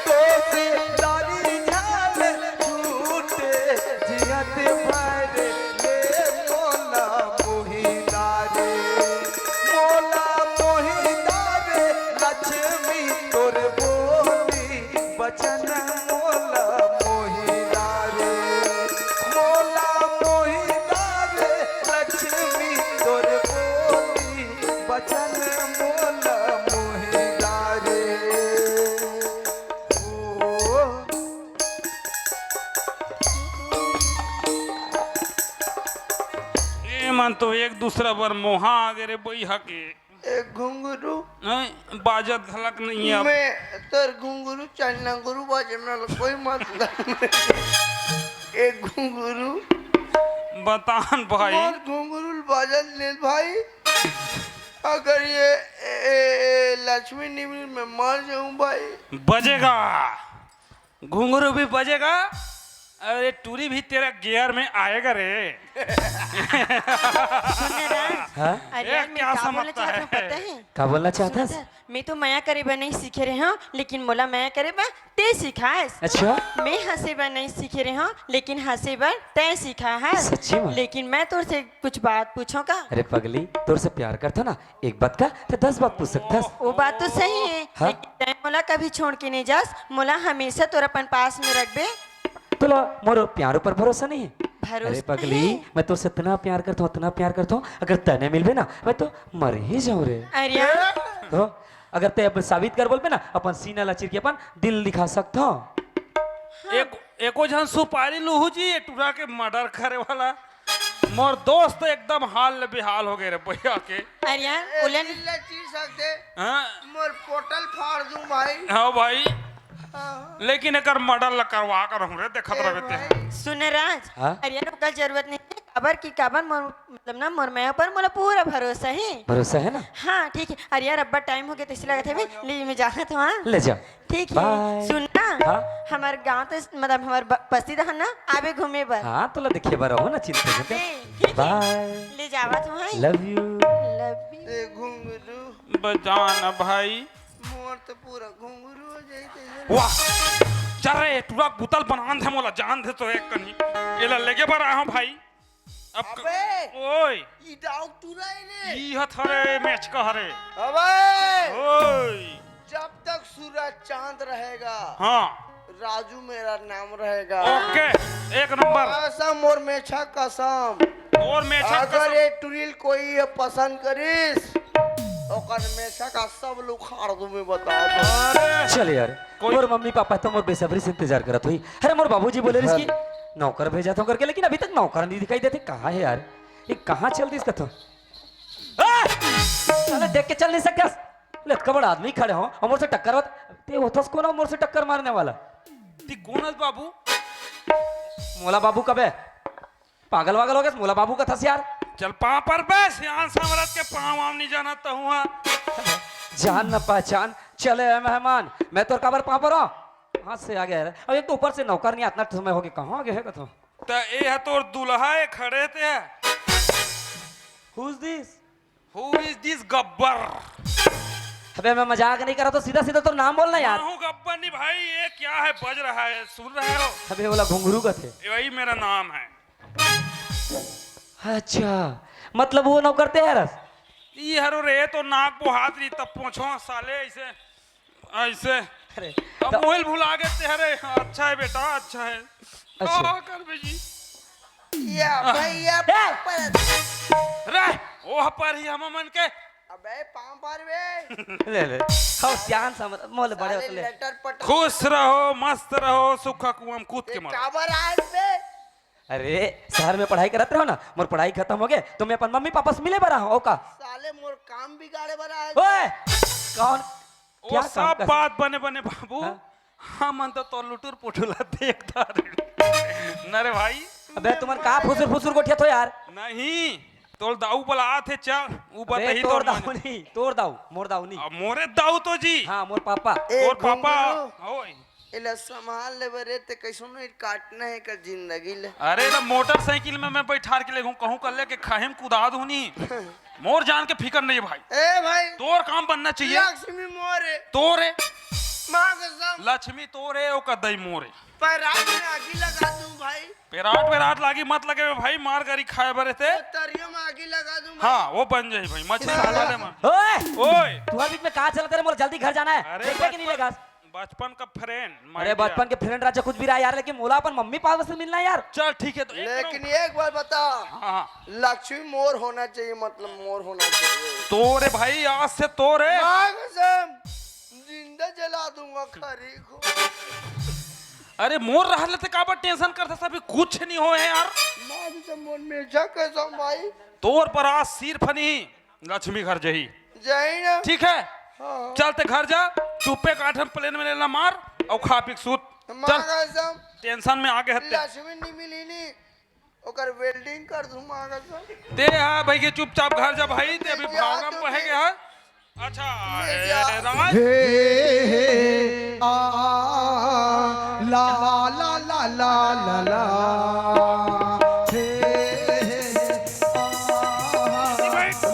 दोष दारी झाल छूटे, जियत भर ले, मोला मोहिदा रे, मोला मोहिदा रे, लक्ष्मी तोर बोली बचन मोला मोहिदा रे, मोला मोहिदा रे, लक्ष्मी तोर बोली बचन मोला मोहिदा रे। ओ। ए मन तो एक दूसरा बर मोहा आगे रे बइहा के। ए घुंगरू। नहीं, बाजत घलक नहीं है अब। मैं तोर घुंगरू चाहे नंगरू बाजे में कोई मतलब नहीं। ए घुंगरू। बतान भाई। मोर घुंगरू बाजत ले भाई। अगर ये ए, ए, ए, लक्ष्मी निमली मैं मर जाऊं भाई। बजेगा। घुंघरू भी बजेगा। अरे टूरी भी तेरा गियर में आएगा रे। सुन ना राज, हाँ? अरे ए, यार, मैं क्या का बोलना समझता चाहता हूँ, है? पता है? का बोलना चाहता सुन है? ना, मैं तो मया करे बर नहीं सीखे रहे हूँ, लेकिन मोला मया करे बर ते सिखास। अच्छा? मैं हंसे बर नहीं सीखे रहे हूँ, लेकिन हंसे बर तय सिखा है। सच्ची में? लेकिन मैं तोर से कुछ बात पूछो का? अरे पगली, तोर से प्यार करता ना, एक बात का ते दस बात पूछ सकथस। वो बात तो सही है, हाँ? लेकिन तैं मोला कभी छोड़ के नहीं जास, मोला हमेशा तोर अपन पास में रखबे। तोला मोर प्यार ऊपर भरोसा नहीं है? भरोसा अरे पगली, है। मैं तोर से इतना प्यार करता हूँ, इतना प्यार करता हूँ, अगर तैं नहीं मिलबे ना, मैं तो मर ही जाऊँ रे। अरे यार। तो अगर तैं अब साबित कर बोलबे ना, अपन सीना ला चीर के अपन दिल दिखा सकता हूँ। हाँ। एक, एको झन सुपारी लूहू जी, ये टूरा के मर्डर करे वाला। मोर दोस्त एकदम हाल ले बेहाल हो गए रे भैया के। अरे यार, ए, उलन दिल ला चीर सकते। हाँ? मोर पोटल फाड़ दूं भाई। हाँ भाई। हाँ। लेकिन एकर मर्डर ला करवा कर हूँ रे, देखत ए रहबे ते। भाई। सुन राज, हाँ? अरे यार, ओकर जरूरत नहीं है। काबर की काबर मोर, मतलब ना, मोर मया पर मोला पूरा भरोसा है। भरोसा है ना? हाँ, ठीक है। अरे यार, अब्बा टाइम हो गया, तो इसलिए लगत है, ले, मैं जाना था वहाँ। ले जा। ठीक है, बाय। सुन ना, हाँ? हमार गाँव तो, मतलब, हमार ब-, बस्ती तो है ना, आबे घूमे बर। हाँ, तोला देखे बर हो ना, चिंता मत कर। आबे, ठीक है। बाय। ले जावत हूँ, भाई। Love you। Love you। ए घुंगरू। बजाना भाई। मोर तो पूरा घुंगरू हो जाई ते। वाह! चल रे, टूरा गुतल बनान दे मोला, जान दे तो एक कनी। एला लेगे बर आया हूँ भाई। अब क-, अबे! ओए! ई डाउक टूरा है रे। ई हथ हरे, मैच का हरे। अबे! ओए! जब तक सूरज चांद रहेगा, हाँ। राजू मेरा नाम रहेगा। OK, एक नंबर। कसम और मेछा कसम। और मेछा अगर कसम। ये टुरिल कोई ये पसंद करिस, ओकर मेछा का सब लोग उखाड़ दूं मैं, बता दो। अरे! चल यार, कोई मोर मम्मी पापा तो मोर बेसब्री से इंतजार करत होही। अरे मोर बाबूजी बोले रिस कि हाँ। नौकर भेजत हों करके, लेकिन अभी तक नौकर नहीं दिखाई देते। कहाँ है यार? ये कहाँ चल दिस कथो? आ! साला देख के चल नहीं सकस। ले, अतका बड़ा आदमी खड़े हो, और मोर से टक्कर मत। ते होथस कोन हो मोर से टक्कर मारने वाला? ती कोन हस बाबू? मोला बाबू कबे? पागल वागल हो गया, मोला बाबू कथस यार। चल पाँव पर बे, सियान समरत के पाँव वाँव नहीं जानत त हुआ। जान न पहचान, चले ए मेहमान, मैं तोर काबर पाँव पर हूँ? हाथ से आ गया यार। अब एक तो ऊपर से नौकर नहीं, इतना समय हो गया, कहाँ गए है कथो? त ए है तोर दुल्हा, ए खड़े ते है। Who's this? Who is this Gabbar? अबे मैं मजाक नहीं कर रहा, तो सीधा सीधा तो नाम बोलना यार। मैं हूँ गब्बर नहीं भाई, ये क्या है बज रहा है, सुन रहे हो? अबे बोला घुंघरू का थे। ये वही मेरा नाम है। अच्छा, मतलब वो नौकर ते हरस? ई हरो रे, तो नाक बोहात रही तब पहुंचो साले ऐसे, ऐसे। अरे, अब तो मोहिल भुला गए ते हरे। अच्छा है बेटा, अच्छा है। अच्छा। का करबे जी? या भैया ए! पर रे, ओह पर ही हम मन के। अबे पाँव पर बे। ले ले। हो सियान समझ, मोल बड़े साले होते ले। लटर पटर। खुश रहो, मस्त रहो, सुख कुआं कूद के ए, मरो। काबर आए बे? अरे, शहर में पढ़ाई करत रहो ना, मोर पढ़ाई खत्म हो गए, तो मैं अपन मम्मी पापा से मिले बर आहूं, ओ का? साले मोर काम बिगाड़े बर आए। ओए, कौन? ओ क्या काम सब कर? बात बने बने बाबू, हाँ? हमन तो तोर लुटुर पुटुर ला देखता रहे। न रे भाई। अबे तुमन का फुसुर फुसुर गोठिया थो यार? नहीं, तोर दाऊ बलात हे, चल, उ अबे बताही तोर तोर दाऊ मन। नहीं, तोर दाऊ, मोर दाऊ नहीं। अब मोरे दाऊ तो जी। हाँ, मोर पापा। ए, तोर पापा, घुंघरू। ओए। एला संभाल लेबे रे, ते कइसनो काटना हे एकर जिंदगी ले। अरे, एला मोटरसाइकिल में मैं बैठार के लेगहूं, कहूं कर ले के खाहिम कुदा दूं नी। मोर जान के फिकर नहीं भाई। ए भाई, तोर काम बनना चाहिए। लक्ष्मी मोर हे। तोर हे। माँ कसम। लक्ष्मी तोर हे, ओकर दई मोर हे। पैराट में आगी लगा दूं भाई। पैराट वैराट लागी मत लगे भाई, मार गारी खाए बरे ते। तरिया में आगी लगा दूं भाई। हाँ, वो बन जाई भाई, मछली साला। वाले मार। ओए! ओए! तू हर बीच में कहाँ चलत रे? मोला जल्दी घर जाना है। अरे देख ले कि नहीं बचपन, लेगा? बचपन का friend, my अरे dear। बचपन के friend राजा कुछ भी रहा यार, लेकिन मोला अपन मम्मी पापा से मिलना है यार। चल ठीक है, तो एक लेकिन एक बार बता, हाँ, हाँ। लक्ष्मी मोर होना चाहिए, मतलब मोर होना चाहिए। तोर हे भाई, आज से तोर हे। माँ कसम, जिंदा जला दूंगा खरी को। अरे मोर रहले ते काबर tension करत हस, अभी कुछ नहीं होय हे यार। माँ कसम, मोर मेजा कसम भाई। तोर पर आज सिर्फ नहीं लक्ष्मी घर जही। जाई ना। ठीक है? हाँ। चल ते घर जा, चुप्पे काठन plane में लेना मार अउ खा पी के सूत। माँ चल। कसम। Tension में आगे हत्ते। लक्ष्मी नहीं मिली नी, ओकर welding कर दूं माँ कसम। ते हा भाई के चुपचाप घर जा भाई, ते अभी ले जा भावना तू में बहे भी। गया है। अच्छा, ले ए, जा। राज। हे, हे, आ, ला, ला, ला, ला, ला, ला। हे, हे, आ,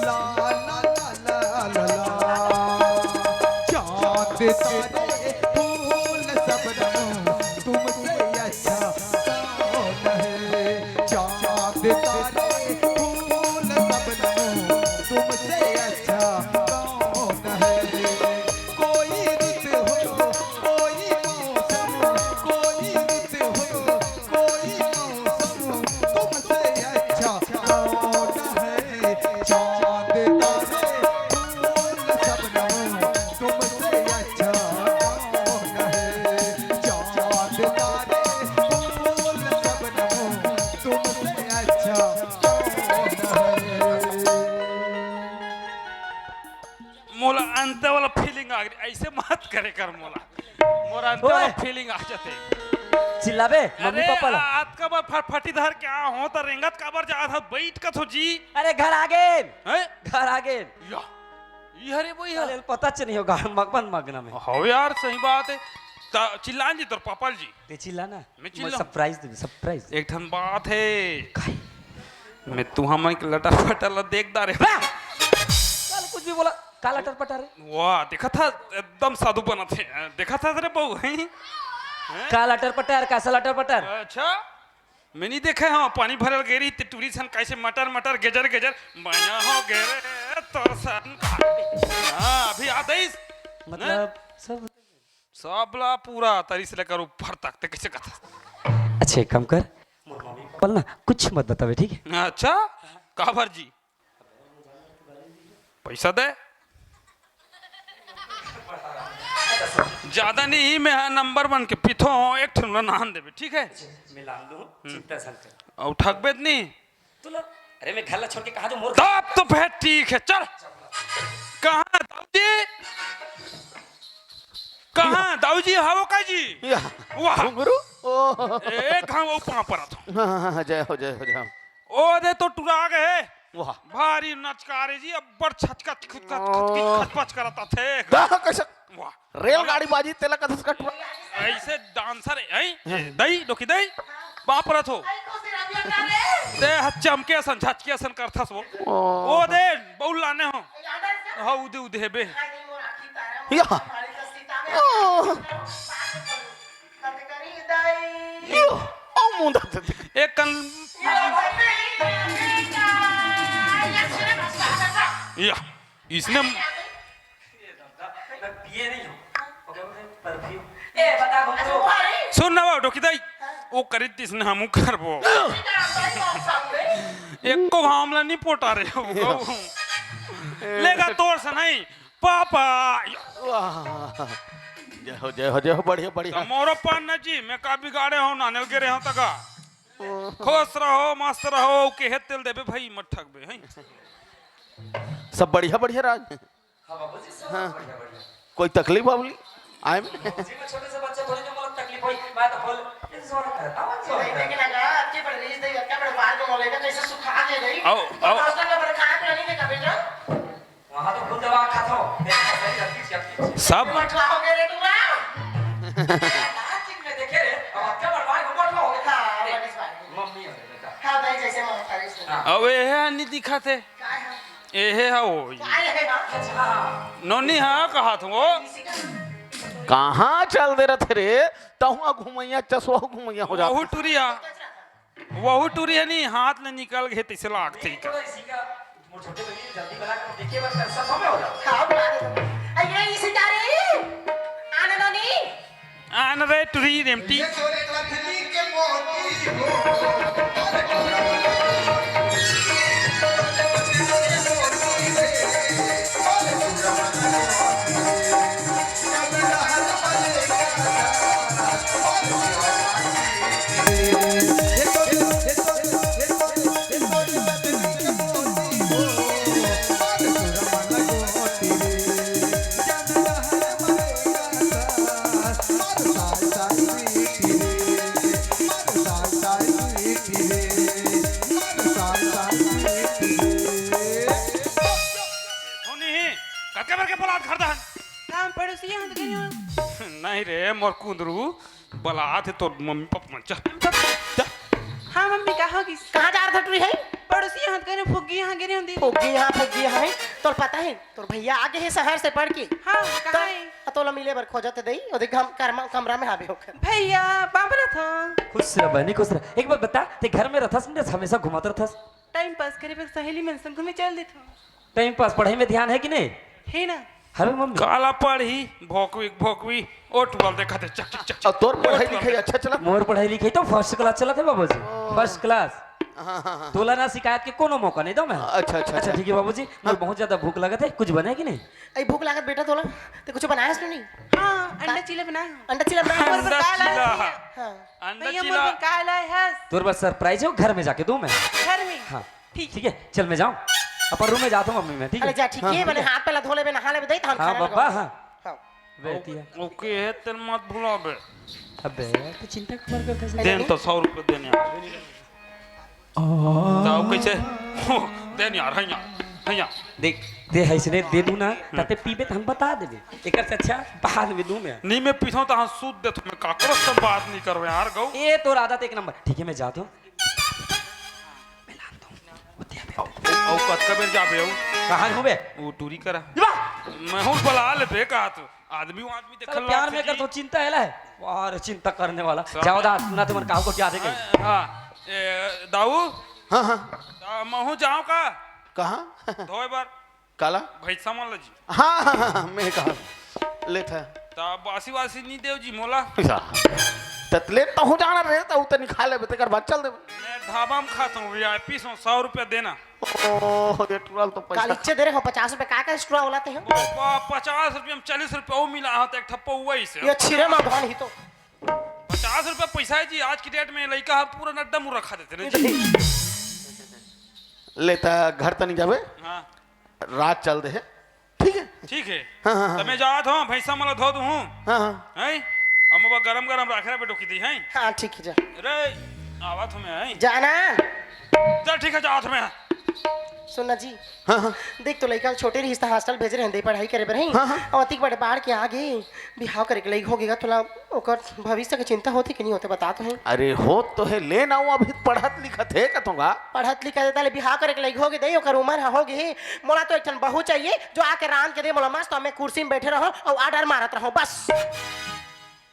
ला, ला, ला, ला, ला। चांद तारे फूल शबनम तुमसे अच्छा कौन है? चांद तारे फूल शबनम तुमसे अच्छा कौन है? कोई रुत हो, कोई मौसम, कोई रुत हो, कोई मौसम तुमसे अच्छा कौन है? चांद तारे फूल शबनम तुमसे अच्छा कौन है? चांद तारे फूल शबनम तुमसे अच्छा कौन है? मोला अंत वाला feeling आ गई, ऐसे मत करे कर मोला। मोर अंत ओए! वाला feeling आ जाते। चिल्लाबे, मम्मी अरे, पापा ला। आ-, अतका बार फटफटी धर के आ हो, त रेंगत काबर जात हस? बैठ कथो जी। अरे, घर आ गेन। हैं? घर आ गेन। या, ई हरे बोई अरे, हर। पता च नहीं होगा, मगन मगन में। हो यार, सही बात है। त चिल्लान जी तोर पापा जी। ते चिल्ला ना। मैं मैं चिल्लाऊं? Surprise देबे, surprise। एक ठन बात है। काहे? मैं तुहा मन के लटर पटर ला देख डारे। बा! साले कुछ भी बोला, का लटर पटर है? वाह, देखा था, एकदम साधु बनत हे। देखा था तेरे बहू, हैं? हैं? का लटर पटर, कैसा लटर पटर? अच्छा, मैं नहीं देखे हूँ, पानी भरल गेरी, ते टूरी सन कैसे मटर मटर, गेजर गेजर, माया हो गे रे, तोर सन का। हाँ, अभी आ दईस। मतलब, हैं? सब सबला पूरा तरी से लेकर ऊपर तक ते कैसे कथा? अच्छा, एक काम कर, मोर मम्मी पापा ना कुछ मत बतावे, ठीक है? अच्छा, काबर जी? पैसा दे। ज्यादा नहीं, मैं हा number one के पीथो, एक ठन ला नान देबे, ठीक है? मैं लान दूं, हम्म। चिंता मत कर। अउ ठगबे त नहीं? तू ला, अरे मैं घर ला छोड़ के कहाँ जाऊँ? मोर तब तो फिर ठीक है, चल। कहाँ दाऊ जी? कहाँ दाऊ जी? हावो का जी? या। वाह। घुंघरू? ओ। ए, घाम वो पाँव पर आता। हाँ, हाँ, हाँ, जय हो, जय हो, जय हो। ओ दे तो टुरा गए। वाह। भारी नचकारे जी, अब्बड़ छचका, खुचका, खचकी, खचपच करत आथे। दा, कैसे? वाह। रेलगाड़ी बाजी, तेला कथस कटवा। ऐसे डांसर, हैं? हाँ। दई, डोकी दई, बाप रथ हो। दे, ह चमके असन, झचके असन करथस वो। ओ। ओ दे, बउल लाने हो। हाँ, उदे, उदे हे बे। या। ओ। यो, ओ मुंडा दे दे। एक कन या, इसने मैं पिए नहीं हूँ। ओके, ओके, परफ्यूम। ए, बता, घूम तो। सुन ना वो, डोकी दाई, वो करी त इसने हमू करबो। एको घाम ला नहीं पोटा रहे हो। लेगा तोर से नहीं, पापा। वाह। जय हो, जय हो, जय हो, बढ़िया, बढ़िया। त मोरो पान न जी, मैं का बिगाड़े हो, नानेल गिरे हो तका। खुश रहो, मस्त रहो, के हे तेल देबे भाई, मत ठगबे, हैं? सब बढ़िया, बढ़िया राज। हाँ बाबूजी, सब हाँ। बढ़िया, बढ़िया। कोई तकलीफ बाबूली? आए में? बाबूजी, मैं छोटे से बच्चा थोड़ी जो मतलब तकलीफ होई, मैं तो बोल, ये जोर करता हूँ, जोर नहीं, करता। लेकिन अगर आपके बड़े रीस दे, आपका बड़े बाल को मोले ना, कैसे सुखा दे रही? आओ, तो आओ। हॉस्टल में बड़े खाना पीना नहीं देखा बेटा? वहाँ तो खुद दवा खाता हूँ। देखा, सही लगती है, लगती है। सब। मठवा हो गए रे टूरा। लास्ट में देखे रे, अब आपका बड़े बाल को मठवा हो गया। हाँ, बड़ी बात। मम्मी हो गई बेटा। हाँ भाई, जैसे माँ था, इसमें। हाँ। अब ये है, नहीं दिखा थे। काय है? एहे हा ओही। काय है ना? अच्छा। नोनी हा कहा थो। कहाँ चल दे रथे रे? तहुआ घुमैया, चसवा घुमैया हो जात। वहू टुरी हा। वहू टुरी हा नी, हाथ ले निकल गे तइसे लागथे। थोड़ा इसी का, मोर छोटे बहिनी जल्दी बना के देखिए, बस सब समय हो जाओ। हाँ, बना दे। आ, ये इसी का रे। आना नोनी। आन रे टुरी रेमटी। धोनी, कतका बेर के बलात घर दहन? हम पड़ोसिया हन, तो गए हो। नहीं रे, मोर कुंदरू, बलात हे तोर मम्मी पापा मन, जा, जा, जा। हाँ, मम्मी, का हो गिस? कहाँ जा रहा था टुरी है? पड़ोसिया हन, तो गए हो, फुग्गी यहाँ गिरे होंदी। फुग्गी यहाँ, फुग्गी यहाँ है। तोर पता है, तोर भैया आ गए हैं शहर से पढ़ के। हाँ, कहाँ तो, है? तोला मिले बर खोजत हे दई, ओदे हम करमा-, कमरा में हावे होकर। भैया, बाबरा था। खुश रह बहनी, खुश रह। एक बात बता, ते घर में रहथस नहीं, हमेशा घुमात रहथस? टाइम पास करे बर सहेली मन संग घूमे चल देथों। टाइम पास, पढ़ाई में ध्यान है कि नहीं? है ना। हवे मम्मी। काला पढ़ही, भोकवी, भोकवी, ओ टुअल देखत हे, चक, चक, चक, चक। अब तोर पढ़ाई लिखाई अच्छा चलत? मोर पढ़ाई लिखाई तो फर्स्ट क्लास चलत हे बाबूजी। ओ। First class. हाँ, हाँ, हाँ। तोला ना शिकायत के कोनो मौका नहीं दो मैं। अच्छा, अच्छा, अच्छा, अच्छा। ठीक है बाबूजी, मोर हाँ। बहुत ज्यादा भूख लगत हे, कुछ बने कि नहीं? अई भूख लागत बेटा तोला, ते कुछ बनाए हस नहीं? हाँ, अंडा चीला बनाए हूँ। अंडा चीला बनाए हस? अंडा चीला। हाँ। अंडा भैया, चीला। मोर बर का लाए हस? तोर बर सरप्राइज हे, घर में जाके दूँ मैं। घर में? हाँ। ठीक। ठीक है, चल मैं जाऊँ। अपन रूम में जाता हूँ मम्मी मैं, ठीक है? अरे जा, ठीक है, हाँ, मैंने ठीक है। हाथ पहला धो लेबे, नहा लेबे, दे, धान ओके, खाने लगा। हाँ। हाँ। बेटिया। ओके हे, तेल मत भुलाबे। अबे, तू चिंता काबर करथस? देन तो सौ रुपये देने आ। ताऊ कैसे? हो, देन यार, है यार, है यार। देख, ते है इसने दे दूँ ना, हम्म। ताते पीबे त हम बता देबे। एकर से अच्छा बाद में दूँ मैं। नहीं, मैं पीथों तो हाँ सूद देथों, मैं काकरो से बात नहीं करवे यार, गऊ। ए, तोर आदत एक नंबर। ठीक है, मैं जाता हूँ। अउ, अउ कतका बेर जाबे अउ? कहाँ होबे? वो टूरी करा। जा। मैं हूँ बला लेबे कहा तू। आदमी वो आदमी देखल साला प्यार में कर तो चिंता है ला है। वाह रे, चिंता करने वाला। साला जाओ दा, सुना तुमन काहू को क्या देखे? हाँ, ए, दाऊ? हाँ, हाँ। आ, महू जाओ का? कहाँ? धोए बर। काला? भैंसा मन ल जी। हाँ, हाँ, हाँ, हाँ, मैं कहा। लेत है। ता बासी वासी नहीं देव जी मोला। या। तत ले तहूँ जाना रे, तहूँ तनी खा लेबे, तेकर बाद चल देबे। मैं ढाबा में खाता हूँ, वी आई पी सौ, सौ रुपया देना। ओ, रे टुरा ल तो पैसा काल इच्चे दे रहे हो, पचास रुपया का, का स्टुरा वाला ते हो? बाबा, पचास रुपया में चालीस रुपया वो मिला, हाँ, तो एक ठप्पा हुआ ही से। ये छिरे माँ धन ही तो। पचास रुपया पैसा है जी, आज की डेट में लइका हम पूरा नड्डा मुर्रा खा देते ना जी। लेता घर तनी जाबे। हाँ। रात चल दे है, ठीक है? ठीक है। हाँ, हाँ, हाँ। तो मैं जात हूँ, भैंसा मला धो दूँ। हाँ, हाँ। हैं? अब वो गरम गरम रख रहा बेटो की दी, हैं? हाँ, ठीक है, जा। रे, आवत हूँ मैं, हैं? जाना। चल, ठीक है, जात हूँ मैं। सुन ना जी। हाँ, हाँ। देख तो लइका छोटे रहिस त हॉस्टल भेजे रहेन दे पढ़ाई करे बर, हैं? हाँ, हाँ। अउ अतिक बड़े बाढ़ के आगे बिहाव करे के लइक होगे गा, तोला ओकर भविष्य के चिंता होथे कि नहीं होथे, बता तो, हैं? अरे होत तो हे, ले ना, वो अभी पढ़त लिखत हे कथों गा। पढ़त लिखत हे, तले बिहाव करे के लइक होगे दे, ओकर उमर ह होगे हे। मोला तो एक ठन बहू चाहिए, जो आके रांध के दे, मोला मस्त मैं कुर्सी में बैठे रहूं अउ ऑर्डर मारत रहूं, बस।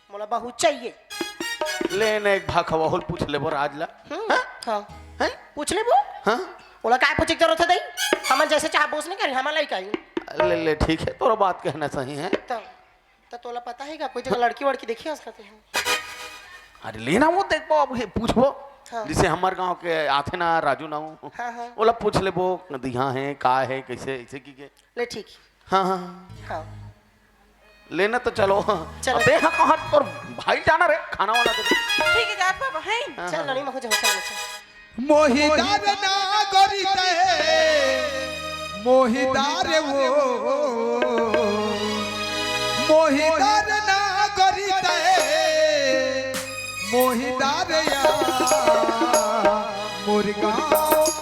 मोला बहू चाहिए। ले ने एक भाखा वाहुल पूछ लेबो राज ला। हम्म, हाँ? हाँ। हैं? पूछ लेबो? हाँ। ओला काय पूछे के जरूरत हे दई? हमन जैसे चाह बोस नहीं करी, हमन लाई काई। ले, ले, ठीक है, तोरा बात कहना सही है। त, त तोला पता है का, कोई जगह लड़की वड़की देखी है उसका ते हम? अरे ले ना, वो देखबो, अब ये पूछबो। हाँ। जैसे हमार गांव के आथे ना राजू नाऊ, हाँ, हाँ। ओला पूछ लेबो, दिहा है, का है, कैसे, ऐसे की के। ले ठीक। हाँ, हाँ, हाँ। हाँ। लेने तो चलो। चलो। अबे हाँ, कहाँ तोर भाई जाना रे, खाना वाना दे। ठीक है, जात बाबा, हैं? हाँ, चल, हाँ। नहीं, मखो जाओ, चल, चल। मोहिदार नागरी तहे, मोहिदार वो, मोहिदार नागरी तहे, मोहिदार या, मोर गाँव,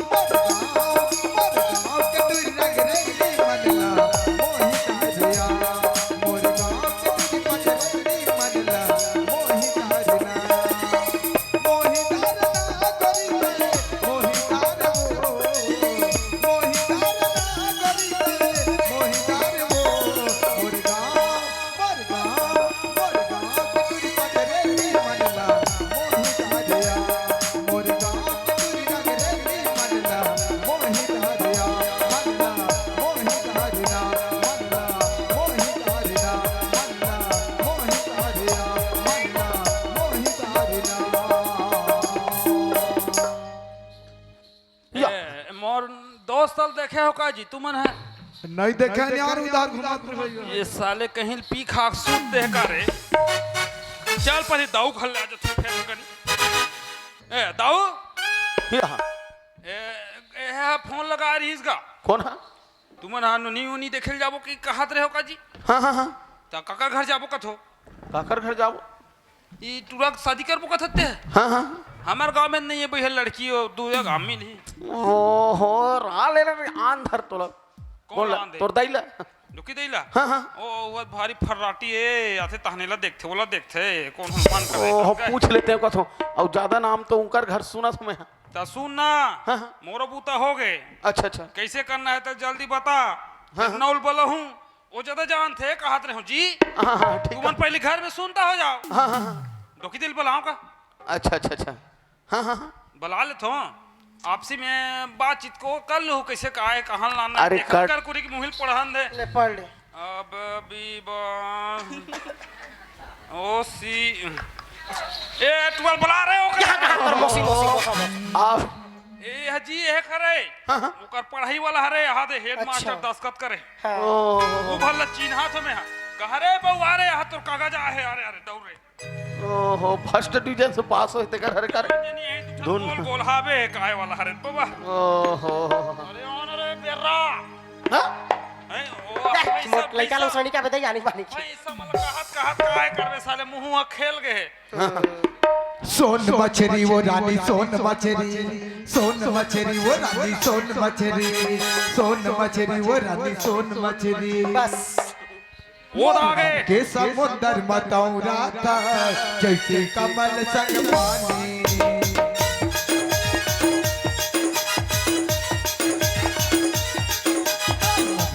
मोर गाँव, मोर गाँव के तू रंग रंगी मनला, मोहिदार या, मोर गाँव के तू रंग रंगी मनला, मोहिदार ना। या। ए, मोर दोस्त ल देखे हो का जी, तुमन है? नहीं देखे नहीं यार, उधार घुमात रहे भैया। ये साले कहीं पी खा सूत दे का रे? चल पहले दाऊ घर ले आ जा, तू फेर करी। ए, दाऊ? या। ए, ए, है फोन लगा रही इसका। कौन है? तुमन हा नुनी उनी देखे ल जाबो कि कहत रहे हो का जी? हाँ, हाँ, हाँ। त काकर घर जाबो कथो? काकर घर जाबो? ई टुरा के शादी करबो कथते? हाँ, हाँ। हमार गांव में नहीं है भैया लड़की, वो दू जगह मिली। ओहो, रा ले रे, आन धर तोला। कौन कौन ला? आन दे? तोर दाई ला? डुकी दाई ला? हाँ, हाँ। ओ, वो भारी फर्राटी है, आथे तहने ला देखथे, वो ला देखथे, कौन हनुमान कर ओहो, रहे हैं? पूछ लेते हैं कथो। और ज्यादा नाम तो उनकर घर सुना था मैं। ता सुन ना, हाँ, हाँ। मोरो बूता हो गए। अच्छा, अच्छा। कैसे करना है तो जल्दी बता। हाँ, हाँ। नौल बोला हूँ, वो ज्यादा जानथे, कहत रहे हो जी। हाँ, हाँ, ठीक तुमन है। पहले घर में सुनता हो जाओ। हाँ, हाँ, हाँ। डोकी दिल बुलाओ का? अच्छा, अच्छा, अच्छा। हाँ, हाँ, हाँ। बुला लेत हो। आपसी में बातचीत को कर लो, कैसे का है, कहाँ लाना है, अरे देखा कर कर कुरी की मुहिल पढ़न दे। ले पढ़ ले। अब बी बा-, ओ सी। ए, तुमन बुला रहे हो क्या? क्या कहा कर मौसी, मौसी, मौसा, मौसा? आप ए ह जी, ए करे। हाँ, हाँ। ओकर पढ़ाई वाला हरे, यहाँ दे हेडमास्टर अच्छा। दस्तखत करे। हाँ। ओ। वो भला चिन्हा थो मैं हा। कह रे बउआ रे, यहाँ तोर कागज आहे, अरे, अरे, दौड़ रे। ओहो, फर्स्ट डिवीजन से पास होए तेकर हरे कर। ये नहीं है, तू धुन। गोल गोल हावे, काय वाला हरे, बाबा। ओहो। अरे, ऑन रे, बेर्रा। हाँ? हैं, ओ, देख, अपने मोट सब लइका लोग पैसा, सनी का बताई, आनी बानी की। पैसा मतलब कहत, कहत काय करबे साले, मुँह खेल गए। सोन मछरी वो रानी, सोन मछरी, सोन मछरी वो रानी, सोन मछरी, सोन मछरी वो रानी, सोन मछरी। बस। वो तो आ गए। के समुंदर में तौरा था, जैसे कमल संग पानी।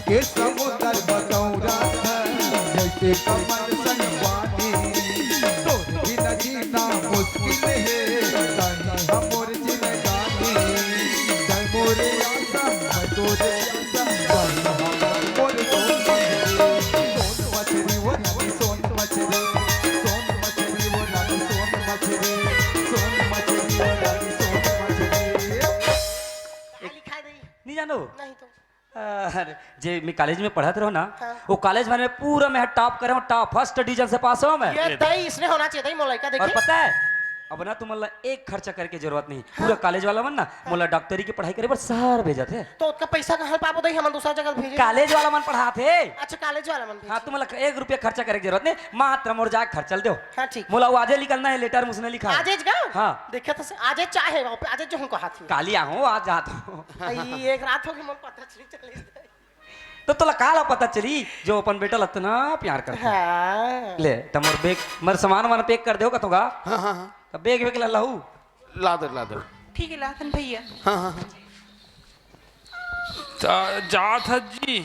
के समुंदर बतौरा है, जैसे कमल संग पानी। तोर बिना जीना मुश्किल है, तनी हमर जिंदगानी। तै मोरे आसा, मैं तोरे आसा, तनी हमर मोर सोन। सोन मछरी वो रानी, सोन मछरी, सोन मछरी वो रानी, सोन मछरी, सोन मछरी वो रानी, सोन मछरी। नहीं जानो? नहीं तो। अरे, जे मैं कॉलेज में पढ़त रहो ना, हाँ। वो कॉलेज में मैं पूरा मैं टॉप करे हूँ, टॉप, फर्स्ट डिवीजन से पास हूँ मैं। ये दई इसने होना चाहिए, दई मोलाइका और देखिए। पता है, अब ना तुमन ला एक खर्चा करे के जरूरत नहीं। हाँ। पूरा कॉलेज वाला मन ना मोला डॉक्टरी के पढ़ाई करे बर शहर भेजत हे। तो ओतका पैसा कहाँ ले पाबो दाई, हमन दूसरा जगह भेजे? कॉलेज वाला मन पढ़ात हे। अच्छा, कॉलेज वाला मन भेजे। हाँ, तुमन ला एक रुपया खर्चा करे के जरूरत नहीं, मात्र मोर जाए खर्चा ल देव। हाँ, ठीक। मोला वो आजे निकलना है, लेटर म उसने लिखा है। आजेच गा? हाँ। देखे तो से-, आजेच चाहे, आजेच जो हमको हाथ में। काली आहूँ, आज जात हूँ। आई, एक रात हो गई, मोर पता चली चली। तो तोला काला पता चली जो अपन बेटा ला अतना प्यार करथे। हाँ। ले, त मोर बैग, मोर सामान वामान पैक कर देव कथों गा। हाँ, हाँ, हाँ। त बैग वैग ला लाहू। ला दे, ला दे। ठीक है, लाथन भैया। हाँ, हाँ, हाँ। जा-, जात हस जी।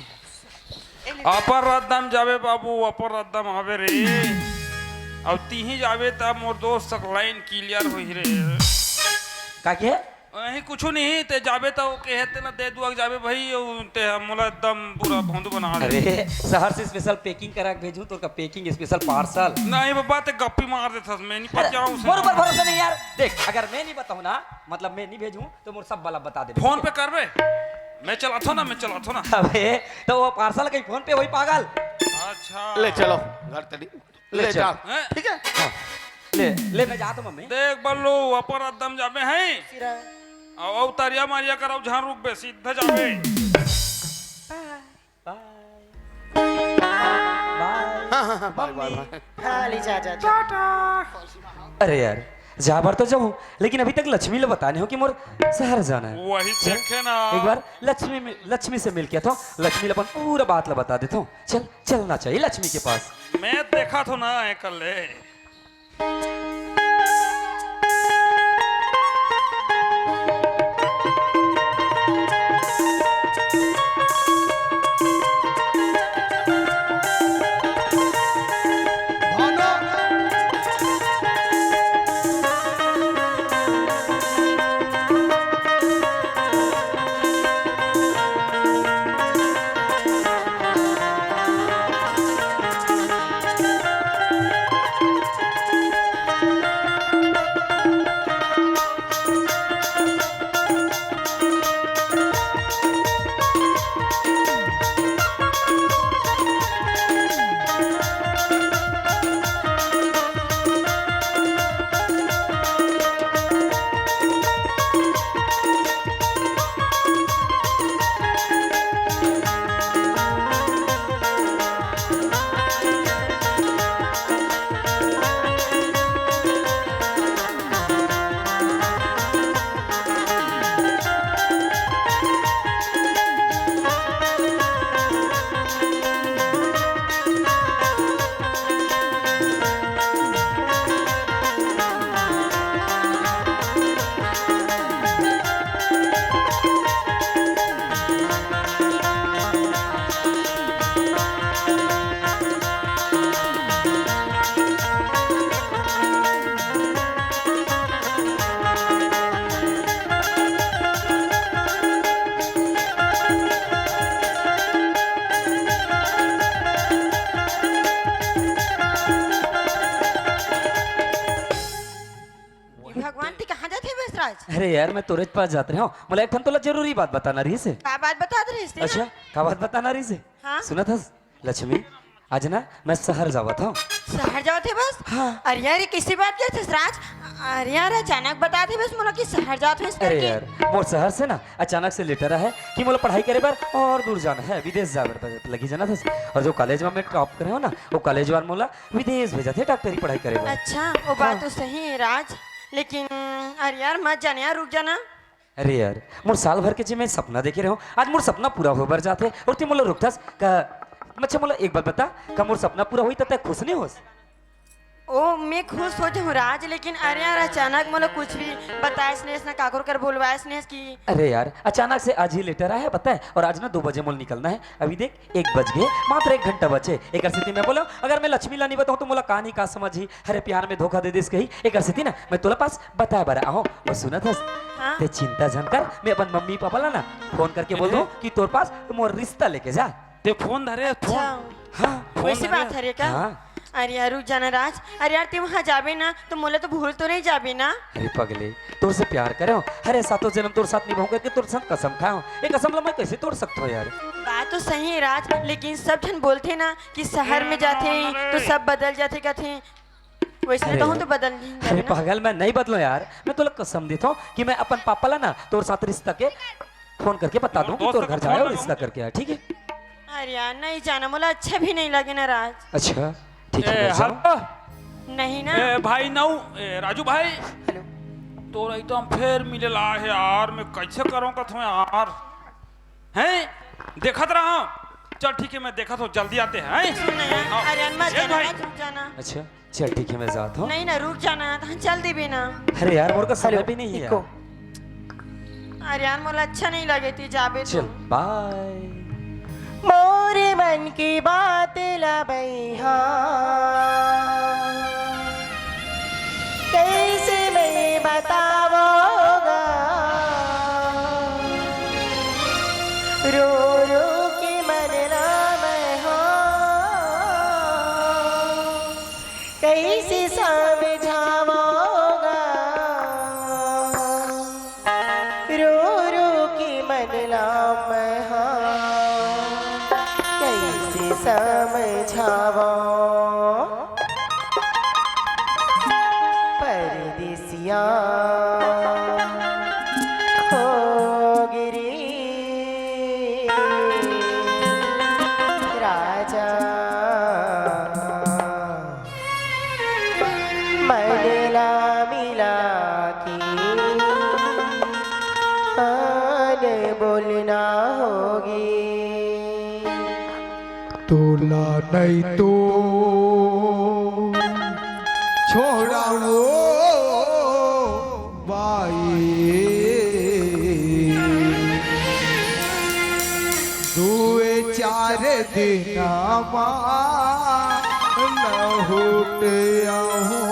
अपर रद्दा म जाबे बाबू, अपर रद्दा म आबे रे। अब तिही जाबे त मोर दोस्त तक लाइन क्लियर होही रे। का के? अहीं कुछु नहीं, ते जाबे त ओ कहे ते ना दे दुआ के जाबे भाई, ओ ते ह मोला एकदम पूरा भोंदू बना दे। अरे, शहर से स्पेशल पैकिंग करा के भेजूं, तोर का पैकिंग स्पेशल पार्सल। नहीं बाबा, ते गप्पी मार देथस, मैं नहीं अरे, पहुंचाऊं उसे। मोर ऊपर भरोसा नहीं यार। देख, अगर मैं नहीं बताऊं ना, मतलब मैं नहीं भेजूं, तो मोर सब वाला बता दे। फोन पे करबे? मैं चलाथो ना, मैं चलाथो ना। अबे, तो वो पार्सल कहीं फोन पे होही पागल। अच्छा। ले चलो, घर तड़ी। ले ले चल। जा। हैं? ठीक है? हाँ। ले, ले, मैं जात हूँ, मम्मी। देख बल्लू, अपर रद्दा म जाबे हैं। सिरा। अउ, अउ तरिया मारिया करव, झन रुकबे, सीधा जाबे। बाय। बाय। बाय। हाँ, हाँ, हाँ, बाय, बाय, मम्मी। बाय। हाँ, ले जा, जा, जा। टाटा। अरे यार, जा बर तो जाहूँ, लेकिन अभी तक लक्ष्मी ला बताय नइ हों कि मोर शहर जाना है। वही चल, देखे ना। एक बार लक्ष्मी में, लक्ष्मी से मिल के आथों, लक्ष्मी ला अपन पूरा बात ला बता देथों। चल, चलना चाहिए लक्ष्मी के पास। मैं देखाथों ना, एकर ले। भगवान, तैं कहाँ जात हस राज? अरे यार, मैं तोरेच पास जात रहेंव। मोला एक ठन तोला जरूरी बात बताना रहिस हे। का बात बतात रहिस हे? अच्छा, का बात बताना रहिस हे? हाँ? सुनत हस, लक्ष्मी, आज ना मैं शहर जावत हंव। शहर जावत हस बस? हाँ। अरे यार, ये कइसे बात करत हस राज? अरे यार, अचानक बतात हस बस मोला कि शहर जावत हस अरे करके। यार, मोर शहर से ना अचानक से लेटर आय हे कि मोला पढ़ाई करे बर अउ दूर जाना हे, विदेश जाए बर लगी, जानत हस। अउ जो कॉलेज म मैं टॉप करे हंव ना, वो कॉलेज वाला मोला विदेश भेजत हे डॉक्टरी पढ़ाई करे बर। अच्छा, वो बात हाँ। तो सही हे राज, लेकिन अरे यार, मत जाना यार, रुक जाना। अरे यार, मोर साल भर के जे मैं सपना देखे रहेंव, आज मोर सपना पूरा होय बर जात हे, अउ तैं मोला रोकथस का? अच्छा, मोला एक बात बता, का मोर सपना पूरा होही त तैं खुश नइ होस? ओ, मैं खुश हो जाहूँ राज, लेकिन अरे यार, अचानक मोला कुछ भी बतायस नइस ना, काकरो कर बोलवायस नइस कि अरे यार, अचानक से आज ही लेटर आय हे, पता हे? अउ आज ना दो बजे मोला निकलना हे। अभी देख, एक बज गे, मात्र एक घंटा बचे। एकर सेती मैं बोलेंव, अगर मैं लक्ष्मी ला नइ बताहूँ त मोला का नइ का समझही, अरे प्यार में धोखा दे दिस कही। एकर सेती ना मैं तोला पास बताय बर आहूँ। अउ सुनत हस, हाँ? तैं चिंता झन कर, मैं अपन मम्मी पापा ला ना फोन करके बोल दूँ कि तोर पास मोर रिश्ता लेके जाय। तैं फोन धरे हस, फोन। अच्छा। हाँ। फोन वइसे धरे बात हस। हरे का? हाँ। अरे यार, रुक जाना राज। अरे यार, तैं वहाँ जाबे ना, त मोला तो भूल तो नइ जाबे ना? अरे पगली, तोर से प्यार करेंव। अरे सातों जनम तोर साथ निभाहूँ करके तोर संग कसम खाय हंव। ये कसम ला मैं कइसे तोड़ सकत हंव यार? बात तो सही हे राज, लेकिन सब झन बोलथे ना कि शहर में जाथे त सब बदल जाथे कथे। वैसे अरे, तो हम तो बदल नहीं अरे जाने ना। पागल, मैं नहीं बदलो यार, मैं तोला कसम देता हूँ कि मैं अपन पापा ला ना तोर साथ रिश्ता के फोन करके बता दूँ कि तोर घर जाए और रिश्ता करके आए, ठीक है? अरे यार, नहीं जाना, मोला अच्छा भी नहीं लगे ना राज। अच्छा, ठीक है, ए, मैं जाऊँ। हेलो। नहीं ना। ए, भाई नऊ, ए, राजू भाई। हेलो। तोर एकदम फेर मिले ला हे यार, मैं कैसे करूँ कथों यार? हैं? देखत रहा। चल ठीक है, मैं देखत हूँ, जल्दी आते हैं, हैं? सुन ना यार, आओ। अरे यार, मत ए जाना, भाई। मत रुक जाना। अच्छा, चल ठीक है, मैं जात हूँ। नहीं ना, रुक जाना, तो हम चल देबे ना। अरे यार, मोर का समय हेलो, भी नहीं है इको। यार। अरे यार, मोला अच्छा नहीं लगे, तू जाबे तो। चल, बाय। मोरे मन की बात ला बइहा, कैसे मैं बतावोगा? रो रो के मन ला मैं हा, कैसे समझावोगा? रो रो के मन ला मैं हा, कैसे समझावों? परदेसिया हो गे रे राजा, मन ला मिला के आन बोलना होगे। तोला नहीं तो छोड़ाओ बाई, दुए चार दिन मा लहुट आहूं।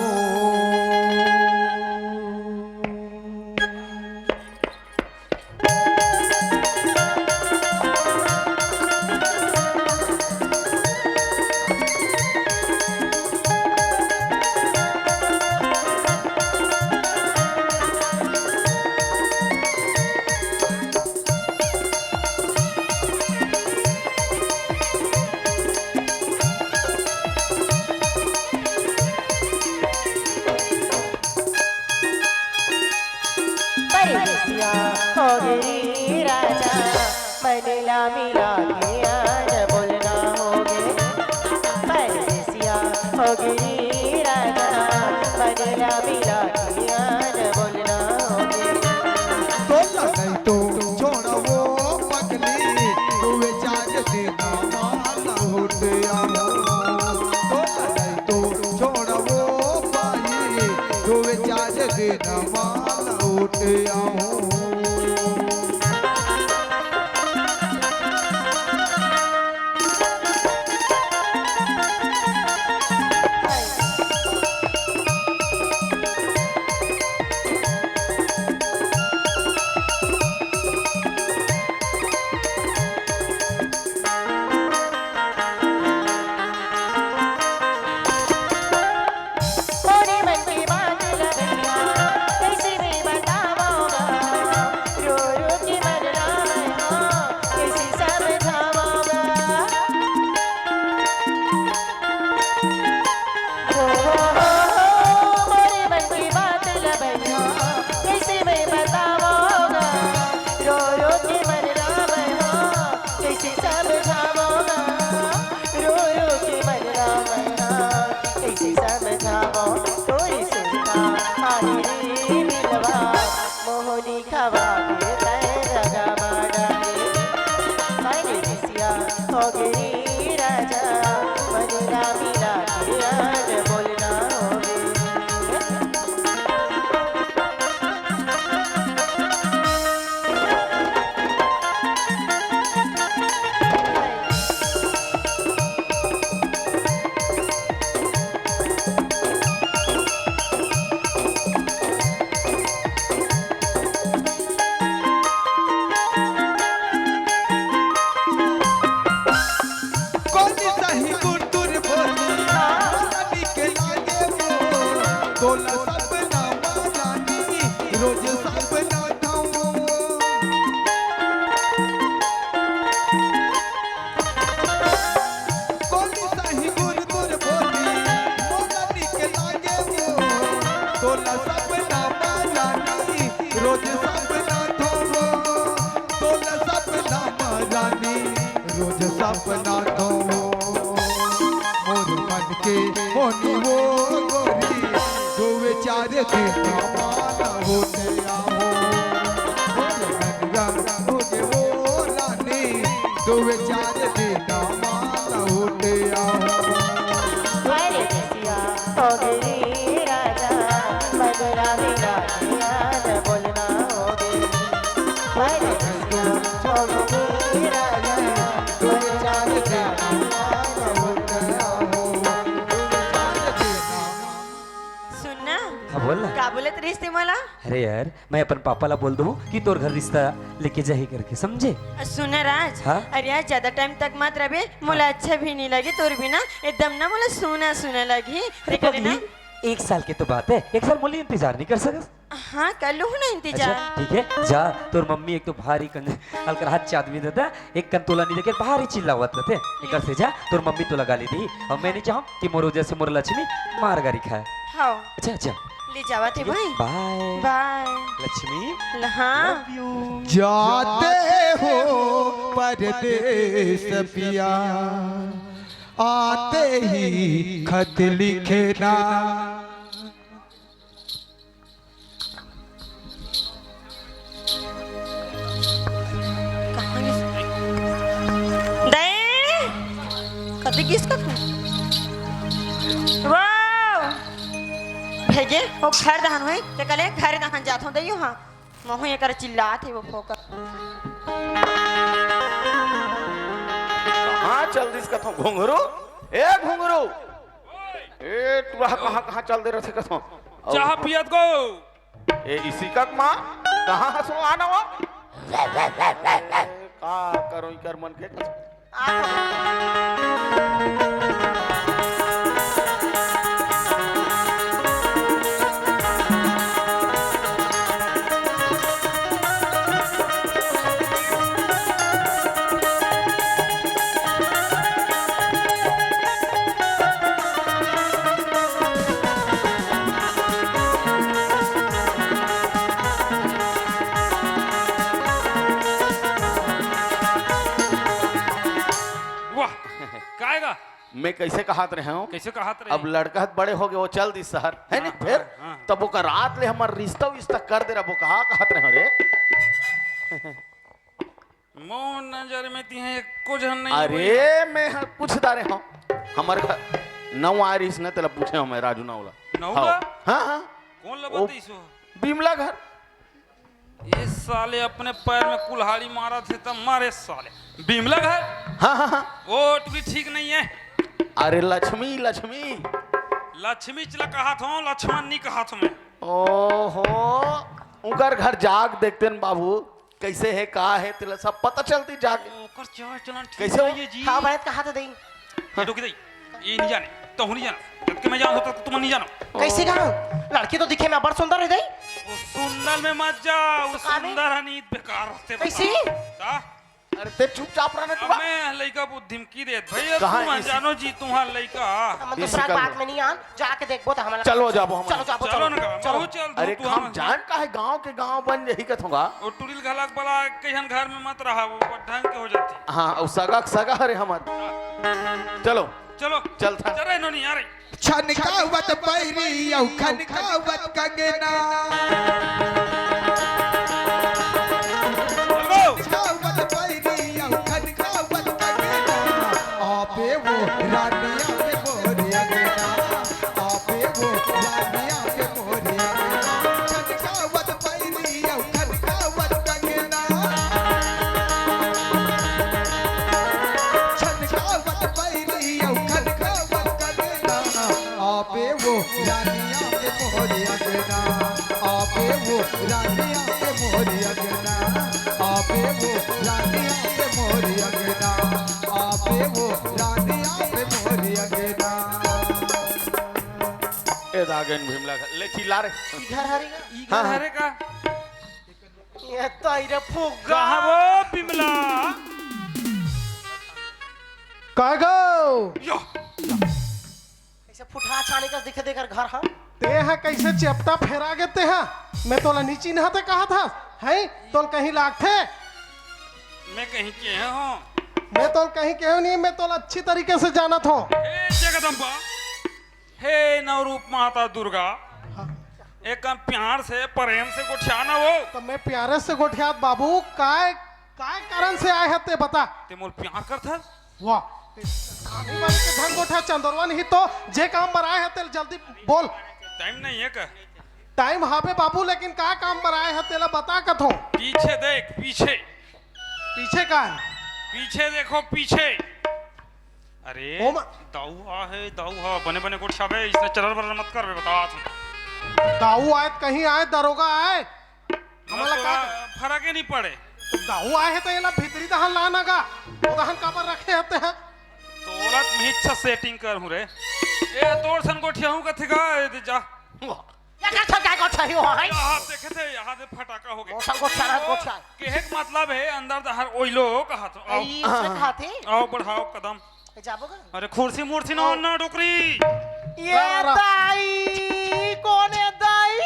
परदेसिया हो गे रे राजा, मन ला मिला के आन बोलना होगे। परदेसिया हो गे रे राजा, मन ला मिला के आन बोलना होगे। तोला नहीं तो छोड़ाओ पगली, दुए चार दिन मा लहुट आहूं। तोला नहीं तो छोड़ाओ बाई, दुए चार दिन मा लहुट आहूं। मोरे मन के बात ला भैया, कैसे मैं बतावंव गा? रो रो के मन ला मैं हा, कैसे समझावंव गा? ओ हो हो हो, मोरे मन के बात ला भैया, कैसे मैं बतावंव गा? रो रो के मन ला मैं हा, कैसे समझावंव गा? रो रो के मन ला मैं हा, कैसे समझावंव? तोरे सुरता आही रे दिलवा, मोहनी खवा के तैं रगा मा डाले। परदेसिया हो गे रे राजा, मन ला मिला के आन बोलना होगे। कोनी सही गुरतुर बोली, रानी के रोज सपना तो वो मोर मन के मोहनी वो गोरी, दो चार दिन मा न होते आहो। मोर मन रंग मुझे वो रानी, दो चार दिन मा न होते आहो। अरे रसिया, ओ गिरी राजा, मगरा मेरा ध्यान बोलना हो रे। अरे रसिया, ओ गिरी राजा, मगरा मेरा ध्यान बोलना हो रे। सुन ना। हाँ, बोल ना। का बोलत रहिस ते मोला? अरे यार, मैं अपन पापा ला बोल दूँ कि तोर घर रिश्ता लेके जाही करके, समझे? सुन ना राज, हाँ? अरे यार, ज्यादा टाइम तक मत रहे, मोला हाँ। अच्छा भी नहीं लगे तोर बिना, एकदम ना मोला सूना सूना लगी। अरे तेरे ना पगली, एक साल के तो बात है, एक साल मोला इंतजार नहीं कर सकस? हाँ, कर लूँ ना इंतजार। अच्छा, ठीक है, जा, तोर मम्मी एक तो भारी कंज-, अलकरहा च आदमी दादा, एक कन तोला नहीं देखे, भारी चिल्लावत रथे। एकर से जा, तोर मम्मी तोला गाली दी। अउ मैं नहीं चाहूँ कि मोर वजह से मोर लक्ष्मी मार गारी खाए। हाँ। अच्छा, अच्छा। ले जावत हे ठीक है, भाई। बाय। बाय। लक्ष्मी, ल-, हाँ। Love you। जाते हो परदेस पिया, आते ही खत लिखे ना। कहाँ गिस? दई! कति गिस का तू? वाओ! भेजे, ओ घर दहन होई, ते कले घर दहन जात हों दई हाँ। महू एकर चिल्लात हे वो फोकर। कहाँ चल दिस कथों घुंघरू? ए घुंघरू! ए, टुरा कहाँ, कहाँ चल दे रथे कथों? अउ चाह पियत गो। ए, इसी का माँ, कहाँ हसो आना वो? ए, का करो इकर मन के? वाह, काय गा? मैं कइसे कहत रहे हँव? कइसे कहत रहे? अब लड़का ह बड़े हो गे, वो चल दिस सहर, हे हाँ, नहीं? फेर हाँ, हाँ। तब ओकर रात ले हमर रिश्ता विश्ता कर दे रहा, वो कहा कहत रहे हँव रे? मोर नजर में तिहे एको झन नहीं अरे, होई। मैं ह-, पूछ डारे हँव। हमर घर नवा आय रहिस न, तेला पूछे हँव मैं, राजू नवला। नवला? हाँ, हाँ। कोन ला ओ, बतइस हो? बिमला घर। ये साले अपने पैर में कुल्हाड़ी मारत हे, तब मारे साले। बिमला घर? हाँ, हाँ, हाँ। वो टुरी ठीक नहीं है। अरे लक्ष्मी, लक्ष्मी। लक्ष्मी चला कहत हँव, लक्ष्मण नहीं कहत हँव मैं। ओहो, उंकर घर जाके देखते न बाबू, कइसे हे, का हे, तेला सब पता चलती जाके। ओकर चाल चलन ठीक कइसे हो? नहीं है जी। हाँ, भरत कहा था दई। ये टोकी दई, ये नहीं जाने, तहूँ नहीं जाना। जब कि मैं जानत हों, तब तुम नहीं जानो। कइसे कहा? लड़की तो दिखे में अब्बड़ सुंदर हे दई। वो सुंदर में मत जा, वो तो का में? सुंदर हनी बेकार रहते कइसे? बता। का? अरे ते चुपचाप रह ना अब तू। मैं लइका बहुत धमकी देत भाई, अब कहाँ तुम इसी जानो जी, तुम्हार लइका। हम इसी दूसरा का बात में नहीं आन, जाके देखबो तो हमला चलो जाबो हम। चलो जाबो, चलो चलो। ना, चलो। बहुत चल अरे तू, तू काम हम जान का है, गांव के गांव बन यही कथोंगा। वो टुरिल घलक बला कहीं घर में मत रहा, वो ढंग के हो जाती। हाँ, वो सगा, सगा हरे हमर। हाँ। चलो। चलो। चल था। चल रहे नोनी, आ रही। छनकावत पैरी अउ खनकावत कंगना। छनकावत पैरी अउ खनकावत कंगना। आपे वो रानिया के मोरे अंगना। आपे वो रानिया के मोरे अंगना। छनकावत पैरी अउ खनकावत कंगना। छनकावत पैरी अउ खनकावत कंगना। आपे वो रानिया के मोरे अंगना। आपे वो रानिया के मोरे अंगना। आपे वो रानिया के मोरे अंगना। आपे वो रानिया के मोरे अंगना। ए दागेन भीमला ले चिल्ला रे। ई घर हरे का? ई हाँ, घर हाँ। हरे का? ये तो इरे फुग्गा। कहाँ वो बिमला? काय गो? यो। कइसे फुटहा छानी कस दिखे देकर घर हा? ते हा कइसे चेपटा फेरा गे ते हा? मैं तोला नी चिन्हा ते कहा था, हैं? तोल कहीं लागथे? मैं कहीं के हँव? मैं तो कहीं केहेंव नहीं, मैं तो अच्छी तरीके से जानत हंव। हे जगदम्बा, हे नवरूप माता दुर्गा, एक काम प्यार से, प्रेम से गोठिया ना वो। तो मैं प्यारे से गोठियात बाबू, काय, काय कारण से आए हे ते बता। ते मोर प्यार करथस? वाह, आनी बानी के धन गोठिया चंदरवन ही तो, जे काम बर आए हे ते जल्दी बोल। टाइम नहीं है का? टाइम हावे बाबू, लेकिन का काम बर आए हे तेला बता कथंव। पीछे देख, पीछे। पीछे का हे? पीछे देखो, पीछे। अरे, ओमा- दाऊ हा हे, दाऊ हा। बने बने गोठियाबे, इसने चरर बरर मत करबे, बता तू। दाऊ आए त कहीं आए, दरोगा आए। हमला का फरक ही नहीं पड़े। तो दाऊ आए हे तो एला भीतरी दहन लाना गा, ओ दहन काबर रखे हते हैं? तो ओला मैं अच्छा सेटिंग कर हूँ रे। ए, तोर सन गोठिया हूँ कथे गा, ए दे जा। ये का छल काय गोठिया हो, हैं? यहाँ देखे थे, यहाँ से फटाका हो गया। ओ, संग गोठिया, ओ, गोठिया। कहे के मतलब हे, अंदर दहर ओई लो कहा तो, आओ। ई, इसने कहा थे? आओ, बढ़ाओ कदम। ए, जाबो का? अरे, खुर्सी मुर्सी ना, आओ। ना, डोकरी। ये रा, रा। दाई, कोन हे दाई?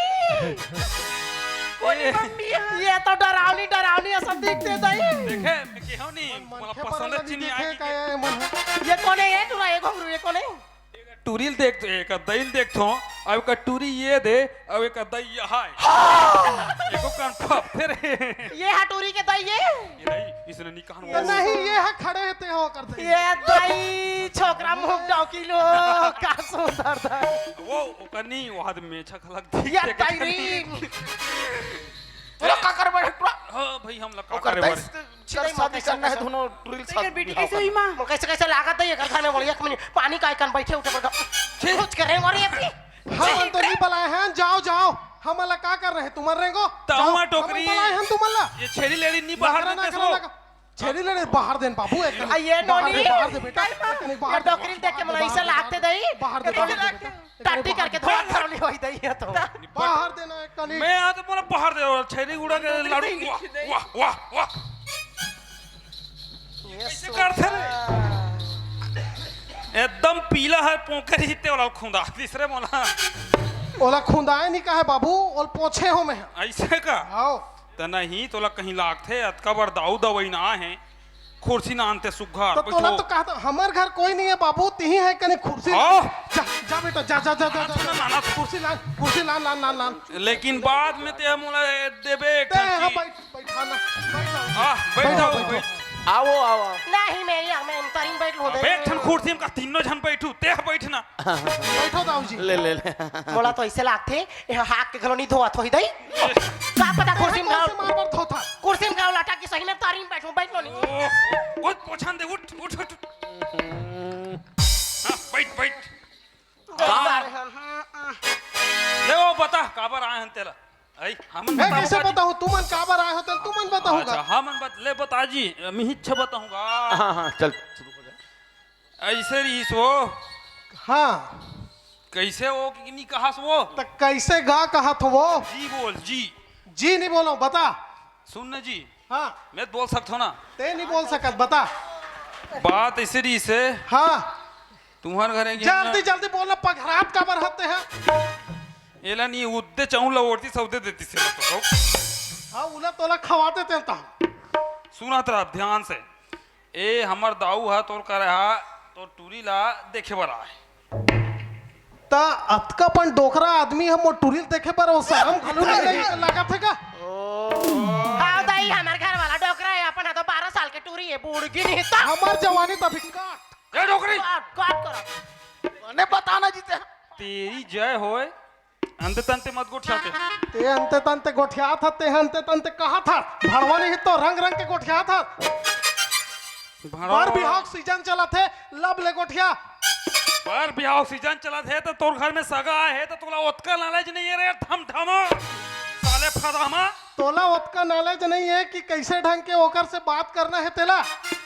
कोन हे ए। मम्मी? ये तो डरावनी, डरावनी असन दिखथे दाई। देखे, मैं केहेंव नहीं, मन मोला के पसंद परला चिन्ह देखे आए का कि ये मन हे। ये कोन हे, ये टुरा, ये घुंगरू, ये कोन हे? टुरी ल देख, एक दाई ल देखथंव, अब एक टुरी ये दे, अब एक दाई ये हाय। एको कान फप थे रे। ये हा टुरी के दाई ये? ये दाई, इसने नहीं कहा तो वो। नहीं, ये हा खड़े हे ते हो कर दे। ये दाई, छोकरा मुख डौकी लो, का सुंदर दाई। वो, ओकर नहीं, वो हाथ में छक लग ये दाई रे। तोला का करबे हे टुरा? हाँ भाई, हमला का ओकर करबे? दस कर शादी करना हे, दोनों टुरी ल तेकर शादी बेटी बिहाव कैसे हुई करना। माँ? कैसे, कैसे लागत हे एकर घर में? बोल, एक मिनट, पानी का आइकन बैठे उठे बड़का। कुछ करे और ये भी। हमन तो नहीं बलाए हन, जाओ, जाओ। हमन ला का करना हे, तुमन रेंगो। ताऊ जाओ, माँ टोकरी। हमन बलाए हन तुमन ला। ये छेरी लेरी नहीं बाहर नखरा, देते नखरा, सो। नखरा। छेरी लेरी बाहर देन बाबू, एक आ, ये बाहर नोनी। दे, बाहर दे बेटा। नहीं, माँ। एक नहीं, बाहर ये दे, टोकरी ल देख के बाहर मोला दे, ऐसा बाहर दे, लागथे दाई। बाहर दे, बाहर दे बेटा। टट्टी करके धोआ धरौली होई दाई ये तो। बाहर देना एक कनी। मैं आज मोला बाहर दे, और छेरी उड़ा के लाड़ू। वाह, वाह, वाह, वाह। ये कैसे करथे रे? एकदम पीला हे, पोंखरी हिते वाला खुंदा, तीसरे मोला। ओला खुंदाए नहीं कहे बाबू, ओला पोछे हंव मैं। ऐसे का? आओ। त नहीं, तोला कहीं लागथे, अतका बड़ दाऊ दवई ना हे। खुर्सी ना आनते सुग्घर, तो तोला बैठो। तो कहत हंव, हमर घर कोई नहीं हे बाबू, तिही हे कने खुर्सी। हाँ। जा, जा बेटा, जा, जा, जा, जा, हाँ, जा, तो ना, ना, ना। खुर्सी लान, खुर्सी लान, लान, लान, लान। लेकिन बाद में ते मोला देबे एक ते ठन हाँ, की। बैठ, बैठा ना, बैठ जाओ। हाँ, बैठ बैठो, जाओ, बैठो। बैठ। आओ, आओ, आओ। नहीं, मैं यहाँ, मैं अंतरिम बैठ लूँ, हाँ, बैठ। एक ठन खुर्सी में का तीनों झन बैठू, ते बैठ ना। बैठो दाऊ जी। ले, ले, ले। मोला तो ऐसे लागथे, ये हाथ के घलो नहीं धोवत होही दाई। का पता कुर्सी में ऐसे घाव, मार मार धोथा। कुर्सी में घाव लटा के सही में तारी में बैठो, बैठ लो नहीं। ओ, ओ, पोछन दे, उठ, उठ, उठ। हाँ, बैठ, बैठ। हाँ। ले वो बता, काबर आए हन तेला? आई, हमन ए, बताहूँ कैसे बाबा जी। बताहूँ? तुमन काबर आए हो तेला तुमन बताहूँ अच्छा, का? हमन बत-, ले बता जी, मिहिच बताहूँ का? हाँ, हाँ, चल, शुरू हो जाए। ऐसे रहीस वो। हाँ। कैसे वो कि नहीं कहस वो? त कैसे गा कहत हो वो? जी बोल, जी। जी नहीं बोलो, बता। सुन न जी। हाँ। मैं बोल सकत हूँ ना? ते नहीं बोल सकत, बता। बात ऐसे रहीस हे। हाँ। तुम्हर घरे के जल्दी, ना जल्दी बोल ना, पघरात काबर हते हैं? एला नहीं उद्दे चाहूँ ला ओढ़ती सौदे देती से तो। हाँ, उला तोला खवा देते हैं ता। सुनत रह ध्यान से। ए, हमर दाऊ ह तोर करा ह, तोर टूरी ला देखे बर आए। त अतका पन डोकरा आदमी ह मोर टूरी ल देखे बर, वो शरम घलो नहीं लग-, लागत हे का? हाँ दाई, हमर घर वाला डोकरा हे, अपन ह तो बारह साल के टूरी हे, बूढ़ गिन हे त। हमर जवानी त अभी काट। ए डोकरी! काट, काट कर। मने बताना जीते। तेरी जय होय। अंते तंते मत गोठियाते। ते अंते तंते गोठियात ह, ते अंते तंते कहत ह। भड़वा नहीं तो रंग रंग के गोठियात ह। भड़वा। बर बिहाव सीजन चलत हे, लब ले गोठिया। बर बिहाव सीजन चलत हे त तोर घर में सगा आए हे त तोला ओतका नॉलेज नहीं हे रे, धम धमा। साले फदामा। तोला ओतका नॉलेज नहीं हे कि कैसे ढंग के ओकर से बात करना हे तेला।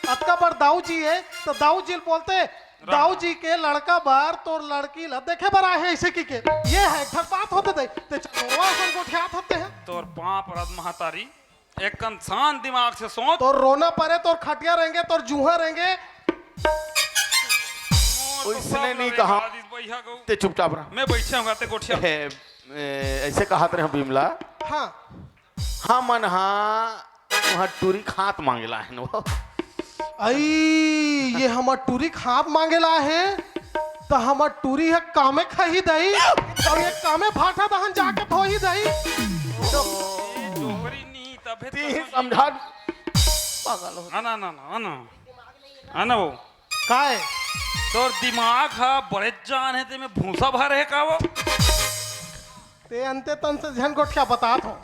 अतका बड़ दाऊ जी हे त दाऊ जी ल बोलते, दाऊ जी के लड़का बर तोर लड़की ल देखे बर आए हे, ऐसे की के। ये हे, एक ठक बात होते दे, ते चकोरवा असन गोठियात होते हैं। तोर पाँव परत महतारी, एक कन शांत दिमाग से सोच। तोर रोना परे, तोर खटिया रेंगे, तोर जूहा रेंगे। ओइसने नहीं कहा। ते चुपचाप रह। मैं बैठे हूँ, ते गोठिया। ए, ए, ऐसे कहत रहे बिमला। हाँ। हमन हा उहाँ टूरी खात मांगेला है वो। अई, ये हमर टूरी के हाथ मांगे ला हे, त हमर टूरी ह कामे खाही दई, अउ ये कामे भाठा दहन जाके धोही दई। डोकरी नी, तभे तो तीन समझा। पागल हो। ना, ना, ना, ना, ना। है ना वो? काय? तोर दिमाग ह बड़े जान हे, तेमे भूसा भर हे का वो? ते अंते तन से झन गोठिया बतात हो।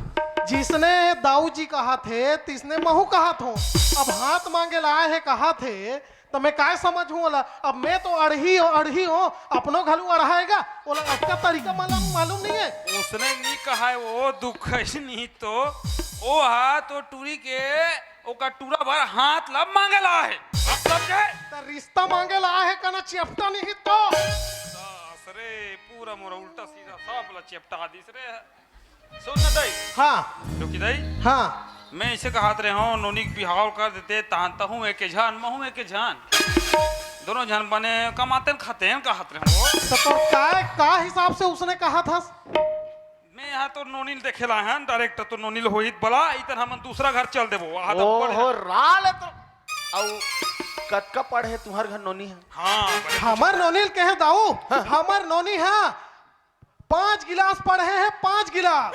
जिसने दाऊ जी कहा थे, तिसने महू कहा थो। अब हाथ मांगे ला आए हे कहा थे, त मैं काय समझ हूँ ओला? अब मैं तो अड़ही हो, अड़ही हो, अपनो घलू अड़हाएगा। ओला अतका तरीका मालूम, मालूम नहीं है। उसने नहीं कहा है वो, दुख है नहीं तो। ओ हा तो टूरी के ओकर टूरा भर हाथ ला मांगे ला हे। अब समझे? त रिश्ता मांगे ला हे, कना चेपटा नहीं तो। सास रे, पूरा मोरा उल्टा सीधा सब ला चेपटा दिस रे। सुन न दई। हाँ। रुकी दई। हाँ। मैं इसे कहत रहे हूँ, नोनी के बिहाव कर देते, तहान तहूँ एके झन, महूँ एके झन। दोनों झन बने कमाते न खाते हैं, कहत रहे हूँ। त तोर काय, का हिसाब से उसने कहा था? मैं यहाँ तो नोनी ल देखे ला हन, direct तो नोनी ल होही त बला, इतन हमन दूसरा घर चल देबो। वहाँ तो पढ़े ओहो, ला। राल है तो। अउ कतका पढ़े तुहर घर नोनी है? हाँ, बड़े हमर नोनी ल कहे दाऊ, हाँ। हमर नोनी है, पाँच गिलास पढ़े है, पाँच गिलास।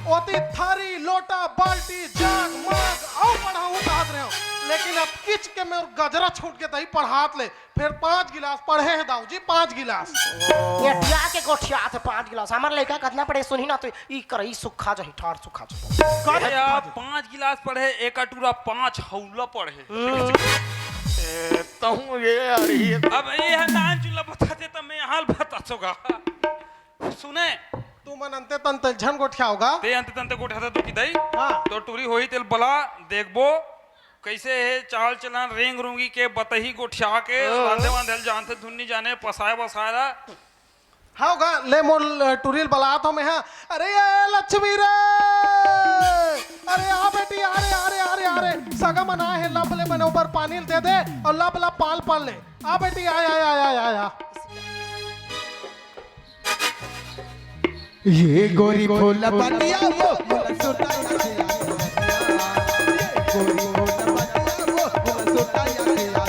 ओती थारी, लोटा, बाल्टी, जग, मग, अउ पढ़ाहूँ कहत रहे हो। लेकिन अब किच के मोर गजरा छूट के दई पढ़ात ले। फेर पाँच गिलास पढ़े हे दाऊ जी, पाँच गिलास। गोठिया के गोठिया थे पाँच गिलास। हमर लइका कतना पढ़े सुनही ना तो ई कर, ई सुखा जाही, ठार सुखा जाही। ए, आप पाँच गिलास पढ़े, एक अटूरा पाँच हौला पढ़े। हम्म। ए, तहूँ ये अड़ही। अब ये है नान चुला बताते त मैं हाल बता सोगा। सुने। तुमन अंते तंते झन गोठियाओगा। ते अंते तंते गोठियाथे तो कि दई। हाँ। तो टूरी होही तेल बला, देखबो। कइसे हे चाल चलन, रेंग रूंगी के बतही गोठिया के, हाँ। रांधे वांधे ल जानथे धुन नी जाने, पसाए बसाए ला। हाँ गा, ले मोर टूरी ल बलात हो मैं, हाँ। अरे ए लक्ष्मी रे! अरे आ बेटी, आ रे, आ रे, आ रे, आ रे। सगा मन आए हे, लब ले बने ऊपर पानी ल दे दे अउ लब लब पाल पाल ले। आ बेटी, आ, आ, आ। ये गोरी भोला बतिया वो भोला सोटा याद आया। ये गोरी भोला बतिया वो भोला सोटा याद आया।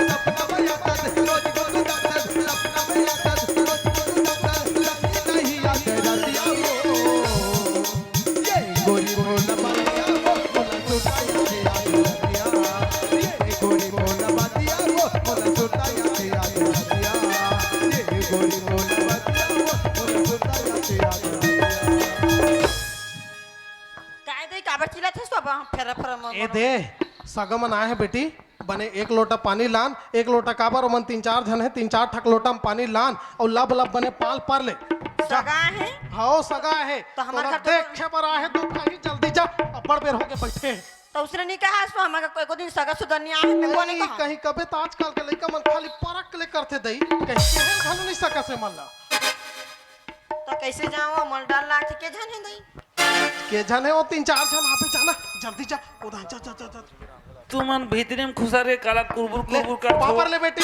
सपना में आता रोज को तू दाता, सपना में आता रोज को तू दाता, सपना नहीं याद रतिया वो। ये गोरी भोला बतिया वो भोला सोटा याद आया। ये गोरी भोला बतिया वो भोला सोटा याद आया। ये गोरी भोला बतिया वो भोला सोटा याद आया। काय दे, काबर चिल्लात हस बाबा? फेरा फेरा म ए दे, सगा मन आए हे बेटी, बने एक लोटा पानी लान, एक लोटा काबर ओमन तीन चार झन हे, तीन चार ठक लोटा म पानी लान, अउ लब लब बने पाल पर ले। सगा हे? हव, सगा हे। त हमर तोला घर तो देखे बर आए हे, तू कहीं जल्दी जा, अब्बड़ बेर होगे बइठे हे। त उसने नी कहा, असो हमर एको दिन सगा सुदा नी आए हे, मैं कोने कहा? कहीं कबे त आजकल के लइका मन खाली परख ले करथे दई, कहीं केहे घलो नी सकस हे मन ला। त कइसे जावं? मोला डर लागथे, के झन हे दई? के झन हे, वो तीन चार झन आबे, जाना, जल्दी जा, उधर जा, जा, जा, जा। तुमन भीतरी म खुसर के काला कुरबुर ले, कुरबुर करथो। पापर ले बेटी।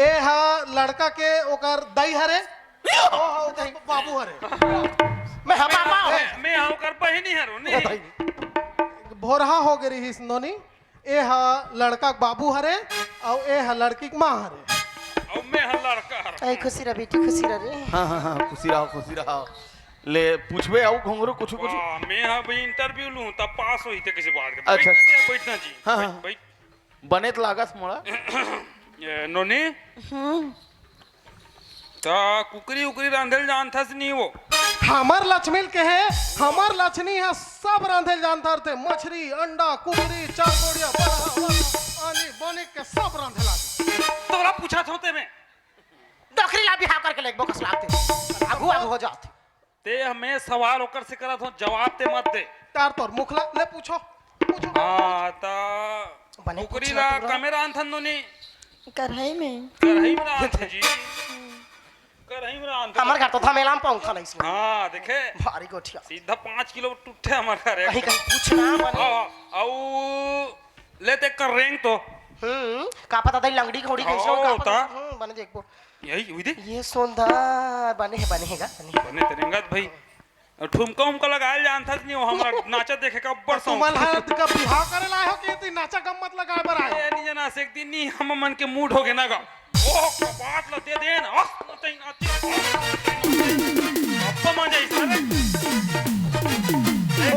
ए हा लड़का के ओकर दई हरे, ओ हा ओकर बाबू हरे। मैं हा पापा हूँ। मैं, मैं हा ओकर बहिनी हरो, नहीं। भोरहा हो गे रिहिस नोनी। ए ह लड़का के बाबू हरे, अउ ए ह लड़की के माँ हरे। अउ मैं ह लड़का हरे। ए, खुशी रह बेटी, खुशी रह रे। हाँ, हाँ, हाँ, खुशी रहो, खुशी रहो। ले, पूछबे अउ घुंघरू कुछ, कुछ? वाह, मैं ह भाई interview लूँ, तब पास होई थे किसी बात के। अच्छा। बैठ ना, बैठ ना जी। हाँ, बैठ, हाँ। बैठ। बने त लागस मोला। ए, नोनी? हम्म। त कुकरी उकरी रांधे ल जानथस नी वो? हमर लक्ष्मी ल कहे, हमर लक्ष्मी ह सब रांधे ल जानथस ते, मछरी, अंडा, कुकरी, चार गोड़िया, बड़ा, बड़ा, आनी, बनी के सब रांधे ल आथे। तोला पूछत हों ते में। डोकरी ला बिहाव करके लेगबो कस लागथे। आगू, आगू हो जात। ते हमें सवाल ओकर से करत हो, जवाब ते मत दे। तार तोर मुखला, ले पूछो, पूछो। हाँ, त बने कुकरी पूछला ला तोरा। कमे रांधथन नोनी? कढ़ाई में। कढ़ाई में रांधथन जी। कढ़ाई में रांधथन। हमर घर तो धमेला में पंखा नहीं इसमें। हाँ, देखे? भारी गोठिया। सीधा पाँच किलो टूटे हमर घर है। कहीं, कहीं पूछना बने। हाँ, अउ लेते कर रेंग तो। हम्म, का पता दई लंगड़ी घोड़ी कइसे हो, का ओ, पता। ता। हम्म, बने देखबो। यही, उई दे। ये सोंधा बने हे, बने हे गा, बने हे। बने ते रेंगत भाई। ठुमका उमका लगाए ल जानथस नहीं, वो हमरा नाचा देखे का अब्बड़ शौक। तुमन ह का बिहाव करे ला आए हो कि एती नाचा गम्मत लगाए बर आए हो? ए, नहीं जना से एक दिन नहीं, हम मन के मूड हो गए ना गा। ओ, कपाट ल दे देन, अस, नाचे, नाचे, अस, नाचे, नाचे। अब्बा मजा आई सारे। ए,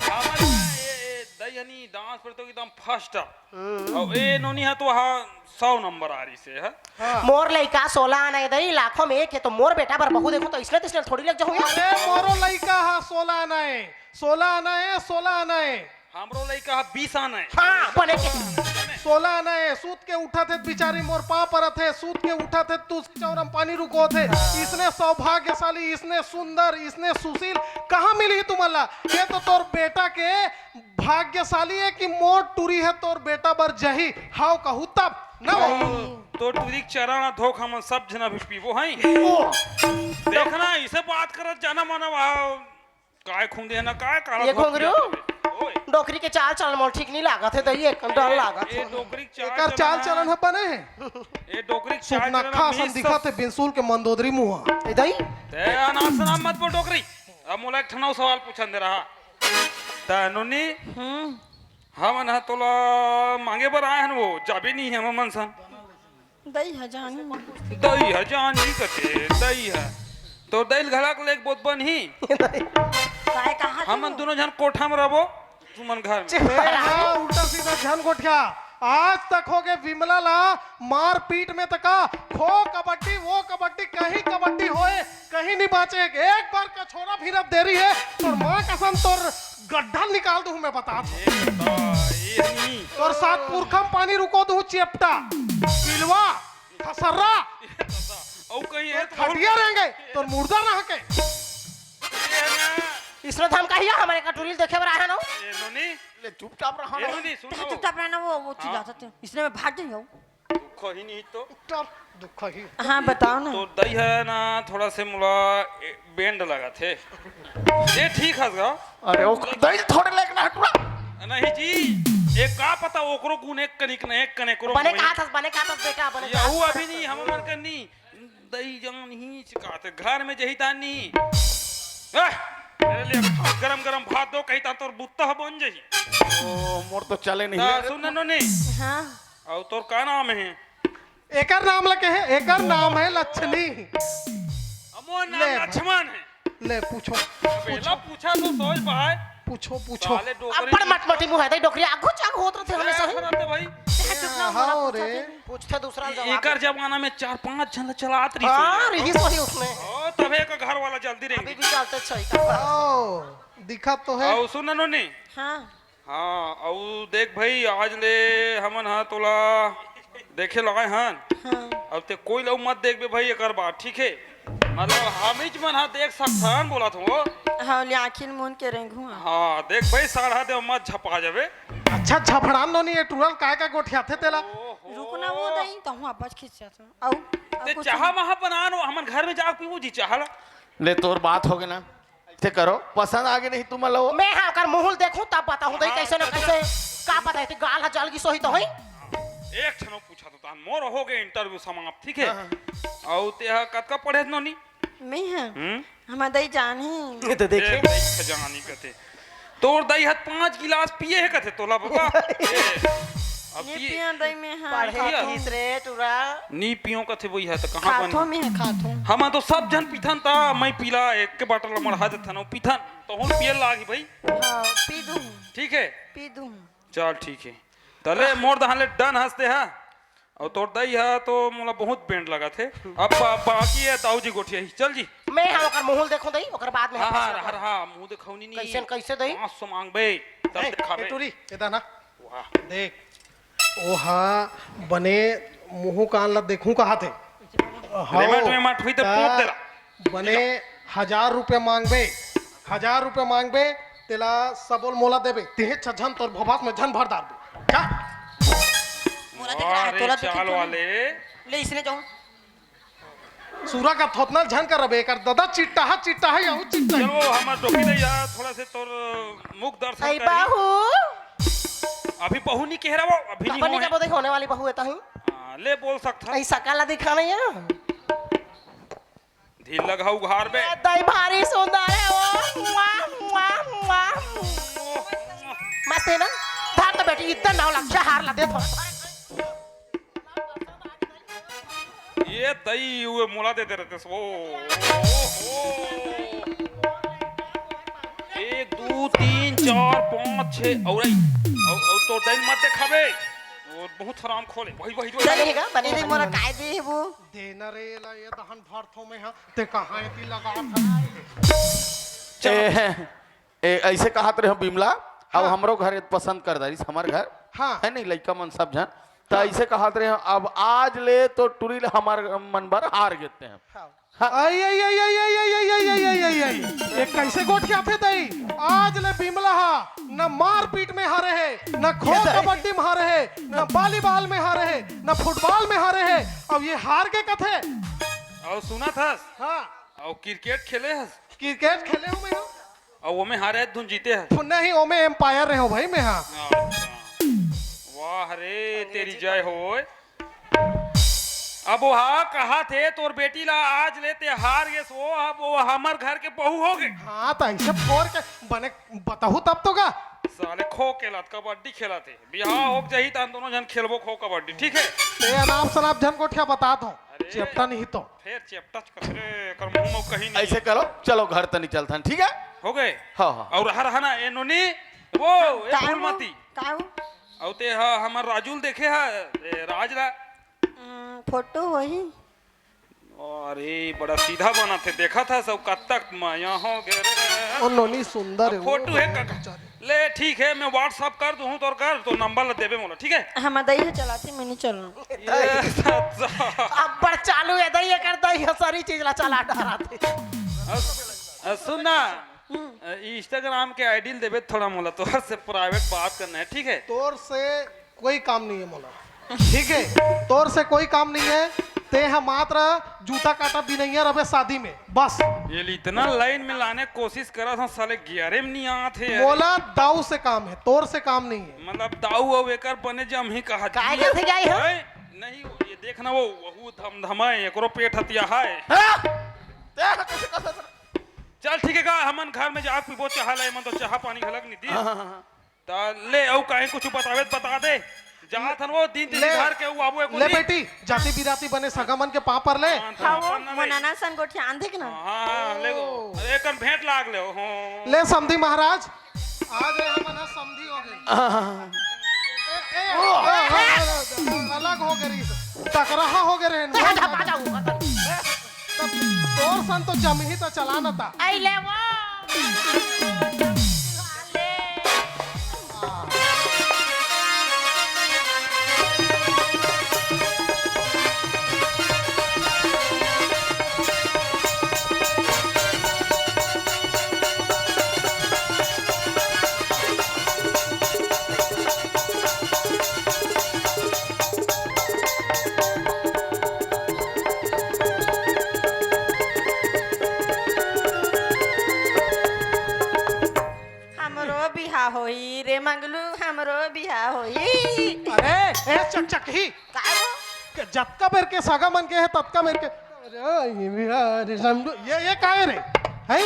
हमर ए, ए, दई हनी डांस पर तो एकदम फर्स्ट। हम्म। अउ ए नोनी ह तो हा सौ नंबर आ रही से, ह? हाँ। मोर लइका सोलह आना हे दई, लाखों में एक हे, तो मोर बेटा बर बहू देखहूं तो इसने तिसने थोड़ी लग जाहूं यार। अरे, मोरो लइका ह सोलह आना हे, सोलह आना हे, सोलह आना हे। हमरो लइका ह बीस आना हे। हाँ, बने के। सोलह आना हे, सूत के उठत हे त बिचारी मोर पाँव परत हे, सूत के उठत हे त तुलसी चौरा म पानी रुकोत हे। इसने सौभाग्यशाली, इसने सुंदर, इसने सुशील कहाँ मिलही तुमन ला? ये तो तोर बेटा के भाग्यशाली हे कि मोर टूरी ह तोर बेटा बर जही, हव कहू तब, न वो? तोर टूरी के चरण धोक हमन सब झन अभी पीबो हई। ओ। देखना, इसे बात करत जाना मना वहाँ काय खूंदे हे ना, काय काला ये धोक घुंघरू? दिया तबे। ओए। डोकरी के चाल चलन मोला ठीक नहीं लागत हे, दई एक डर ए, लागत ए हे। डोकरी के चाल एकर चलन चाल ह। चलन ह बने हे। ए डोकरी के चाल चलन सुपनखा ह, असन मिस दिखत हे, बिनसूल के मंदोदरी मुहा। ए दई? ते अनाप शनाप मत बोल डोकरी। अब मोला एक ठन अउ सवाल पूछन दे रहा। त नोनी, हम्म। हमन ह तोला मांगे बर आए हन, वो जाबे नहीं हे हमन सन। दई ह जानी। दई ह जानी कथे, दई ह। तो दई ल घलक लेके बोत बनही। काय कहा हमन तू? दोनों झन कोठा में रहबो, तुमन घर में। ए, हाँ, उल्टा सीधा झन गोठिया। आज तक हो गए विमला ला मारपीट में तका खो कबड्डी, वो कबड्डी, कहीं कबड्डी होए, कहीं नहीं बांचे। एक बार कछोरा भिरब देरी हे, तोर माँ कसम तोर गड्ढा निकाल दूं मैं, बता दूं। ए, बता, ए, नहीं। तोर सात पुरखा म पानी रुको दूं, चेपटा, पिलवा, खसर्रा। ए, बता, अउ कहीं हे तो खटिया रेंगे, तोर मुर्दा रह के। ए, ना। इसने धमकाइया हमरे का टूरी ल देखे बर आए हन। ए, नोनी। ले, चुपचाप रहा ए, ना। नोनी, सुन तेरे लो। चुपचाप रहना, वो, वो हाँ। चिल्लाता थे। इसने मैं भाग जाइए। दुख ही नहीं तो। डर दुख ही। हाँ, बताओ ना। तो दई ह ना, थोड़ा से मोला ए, बेंड लगा थे। ये ठीक हस गा। अरे, ओ दई थोड़े लेके ना हटुआ। नहीं जी, एक का पता ओकरो गुण एक कनिक न एक कने करो बने मोही। कहा थस, बने कहा थस बेटा, बने ये कहा हु थस। अभी नहीं, हम मन कर नहीं। दई जान ही चिकाते, घर में जही तान नहीं। ए, मेरे लिए गरम गरम भात दो, कही तान तोर बुत्ता बन जही। ओ, मोर तो चले नहीं ता है। सुन न नोनी। हाँ। अउ तोर का नाम हे? एकर नाम ल कहे, एकर नाम हे लक्ष्मी। अ, मोर नाम ले भाई। लक्ष्मण हे। ले, पूछो, अबे, पूछो। ला पूछा तो सोच भाई। पूछो, पूछो। साले डोकरी अब्बड़ मटमटी मुँह हे, दई डोकरी आगू चागू होत रथे हमेशा ही। करत हे भाई। चुप ना, हाँ, मोला रे। पूछा थे। पूछथे दूसरा ल जवाब एकर दे। जमाना में चार पांच झन ल चलात रहिस हाँ, हे। रहिस वही उसमें। ओ, तभे का घर वाला जल्दी अभी रेंगे। भी चलते छै का। ओ, दिखत तो हे। अउ सुन न नोनी। हाँ। हाँ, अउ देख भाई, आज ले हमन ह तोला देखे लाए हन। हाँ। अब ते कोई ला मत देखबे भाई एकर बाद, ठीक हे? मतलब, हमीच मन ह देख सकथन, बोलत हो। हाँ, ले आँखी ल मूंद के रेंगहूँ। हाँ, देख भाई, साढ़ा दे मत झपा जाबे। अच्छा, झपड़ान नोनी, ये टूरा ल काय का गोठियाथे तेला? ओहो। रुक ना, वो दई, तहूँ अब्बड़ खिसियाथस। अउ, अउ ते कुछ चाहा नहीं। महा बना नो, हमन घर में जाके पीबो जी चाहा ला। ले, तोर बात हो गे ना। ते करो, पसंद आगे नहीं तुमन ला वो। मैं हाँ ओकर मुँह ल देखहूँ तब बताहूँ दई हाँ, कैसे ना तो कैसे, का पता हे ते गाल ह जल गिस होही तो होही। एक ठन पूछा तो तान मोर हो गे इंटरव्यू समाप्त, ठीक हे? हाँ, हाँ। अउ ते ह कतका पढ़े हस नोनी? मैं ह? हम्म? हमर दई जान ही। ये तो देखे। ए, दई ह जान ही कथे। तोर दई ह पाँच गिलास पिए हे कथे तोला बता। ए, अब नहीं पिए पिया दई मैं ह। पढ़े पिया। किस रे टूरा? नी पियो कथे वही ह त कहाँ बने? खाथो मैं ह, खाथो। हमन तो सब झन पीथन ता, मैं पीला एक के बाटल ला मढ़ा देथन अउ पीथन। तहूँ पिए लागी भाई। हाँ, पी दूँ। ठीक हे? पी दूँ। चल ठीक हे। तले मोर दहान ले डन हस ते ह। अउ तोर दई ह तो मोला बहुत बेंड लगत हे। अब बा-, बाकी हे दाऊ जी गोठियाही। चल जी। मैं हाँ ओकर मुँह ल देखहूँ दई, ओकर बाद में हाँ, हाँ, फैसला हाँ, करहूँ। हाँ, मुँह देखौनी नहीं। कैसे न कैसे दई? पाँच सौ मांगबे, तब ए, देखाबे। ए टूरी, ए दाना। वाह। देख, ओहा बने मुँह कान ला देखहूँ कहाथे। हव, रेमट वेमट हुई त ता पोत देला। बने हजार रुपया मांगबे, हजार रुपया मांगबे, तेला सबो ल मोला देबे, तेहे छझन तोर भोभास में झन भर डारबे। जा। मोला देख रहा है, अरे तोला देखे चाल क्यों नहीं? वाले। ले इसने जाऊं। सूरा का थोथना झन करबे, एकर ददा चिट्टा हा, चिट्टा हा, यहू चिट्टा हा। चलो, हमर डोकी दे यार, थोड़ा से तोर मुख दर्शन आई करी। बहू। अभी बहू नहीं कह रहा वो, अभी नहीं बनी होए। का बोले होने वाली बहू है ताही? हाँ, ले बोल सकता। ऐसा काला दिखाना यार। ढील लगा उघार बे। ए, दई भारी सुंदर हे वो। मुआ, मुआ, मुआ। मस्त हे ना? धर तो बेटी, इतना नाव लग जा, हार ला दे थोड़ा। ये दई, वो मोला दे दे रहितेस वो। ओ, ओ। एक, दू, तीन, चार, पाँच, छे, अउ आई। अउ, अउ तो दई मत देखाबे। वो बहुत हराम खोले। वही, वही, वही। बने हे गा, बने हे, बने हे। मोला काय दे हे वो? देना रे ला, ये दहन भर थो में, हाँ। ते कहाँ एती लगा था? चल। ए, ए, ऐसे कहत रहे हो बिमला, अब हाँ। हमरो घर पसंद कर दारिस, हमर घर हाँ। हे नहीं, लइका मन सब झन, त हाँ। ऐसे कहत रहे हो, अब आज ले तो टुरी ले हमर मन बर हार गेते हैं। हाँ। हाँ। आई, आई, आई, आई, आई, आई, आई, आई, आई, आई, आई, आई। ये कैसे गोठियाथे दई? आज ले बिमला हा न मारपीट में हारे हे, न खो ये दई। कबड्डी में हारे हे, न वॉलीबॉल में हारे हे, न फुटबॉल में हारे हे। अब ये हार के कथे? अउ सुनत हस? हाँ। अउ क्रिकेट खेले हस? क्रिकेट खेले हूँ मैं, हाँ। अउ ओमे हारे हस, धुन जीते हस? नहीं, ओमे अंपायर रहे हो भाई मैं, हाँ। अच्छा। वाह रे, तेरी जय होय। अब ओहा कहत हे, तोर बेटी ला आज ले ते हार गेस, वो अब वो हमर घर के बहू हो गे। हाँ, त ऐसे फोर के बने बताहू तब तो का। साले खो खेलत, कबड्डी खेलत हे, बिहाव हो जाही त हम दोनों झन खेलबो खो कबड्डी, ठीक हे? ते अनाप शनाप झन गोठिया बता दो, अरे। चेपटा नहीं तो। फेर चेपटा च कथरे, एकर मुंह में कहीं नहीं। ऐसे करो, चलो घर तनी चलथन, ठीक हे? हो गे? हाँ, हाँ। अउ रहा, रहा ना, ए नोनी, वो, ए का वो? फूलमती। का वो? अउ ते ह, हमर राजू ल देखे ह, ए, राज ला। हम्म, फोटो वही। अरे, बड़ा सीधा बनत हे, देखत हस, अउ कतक मया हो गे रे। ओ नोनी सुंदर अब हे, फोटो ओ हे का? बेचारी। ले, ठीक हे, मैं WhatsApp कर दूँ तोर कर, तो नंबर ला देबे मोला, ठीक हे? हमर दई ह चलाथे, मैं नहीं चलाहूँ। ये सच्चा। अब्बड़ चालू हे दई, एकर दई ह सारी चीज ला चला डारथे। अ, अ, सुन ना, हम्म। अ, Instagram के ID ल देबे थोड़ा मोला, तोर से private बात करना हे, ठीक हे? तोर से कोई काम नहीं हे मोला, ठीक हे? तोर से कोई काम नहीं हे। ते ह मात्र जूता काटा बिनैया रबे शादी में, बस। ये ले इतना लाइन में लाने कोशिश करत हस, साले गियरे में नहीं आत हे यार। मोला दाऊ से काम हे, तोर से काम नहीं हे। मतलब दाऊ अउ एकर बने जमही कहा काहे जी। कथे जाई हो? हैं? नहीं, ये देख ना वो, वहू धमधमाए, एकरो पेट हतिया है। हाँ? ते ह कइसे, कइसे, कइसे? चल ठीक हे का, हमन घर में जाके पीबो चाहा ला, एमन तो चाहा पानी घलक नहीं दी। हाँ, हाँ, हाँ, हाँ। त ले, अउ काहे कुछ बतावे त बता दे। जात हन वो दिन दिन ले, घर के, वो आबो एको ले दिन। बेटी, जाति बिराती बने सगा मन के पाँव पर ले। हाँ, हाँ, वो अपन ना ले। मोनाना सन गोठियान देख ना। हाँ, हाँ, ले गो। ओ। अरे, कन भेंट लाग ले, हो। ले समधी महाराज, आज रे हमन ह समधी हो गे। हाँ, हाँ, हाँ। ए, ए, ओ। ए, ए, ए, अलग हो गे रहिस। टकराहा हो गे रहे। जा, जा, जा, जा, ऊपर कर। तब तोर सन तो जमही त चला न ता। आई ले वो। हमरो बिहा होई रे मंगलू, हमरो बिहा होई। अरे, ए चकचकही। का हो? के जतका बेर के सगा मन के हे, ततका बेर के, अरे, ये बिहा रे समझो, ये, ये काहे रे? हैं?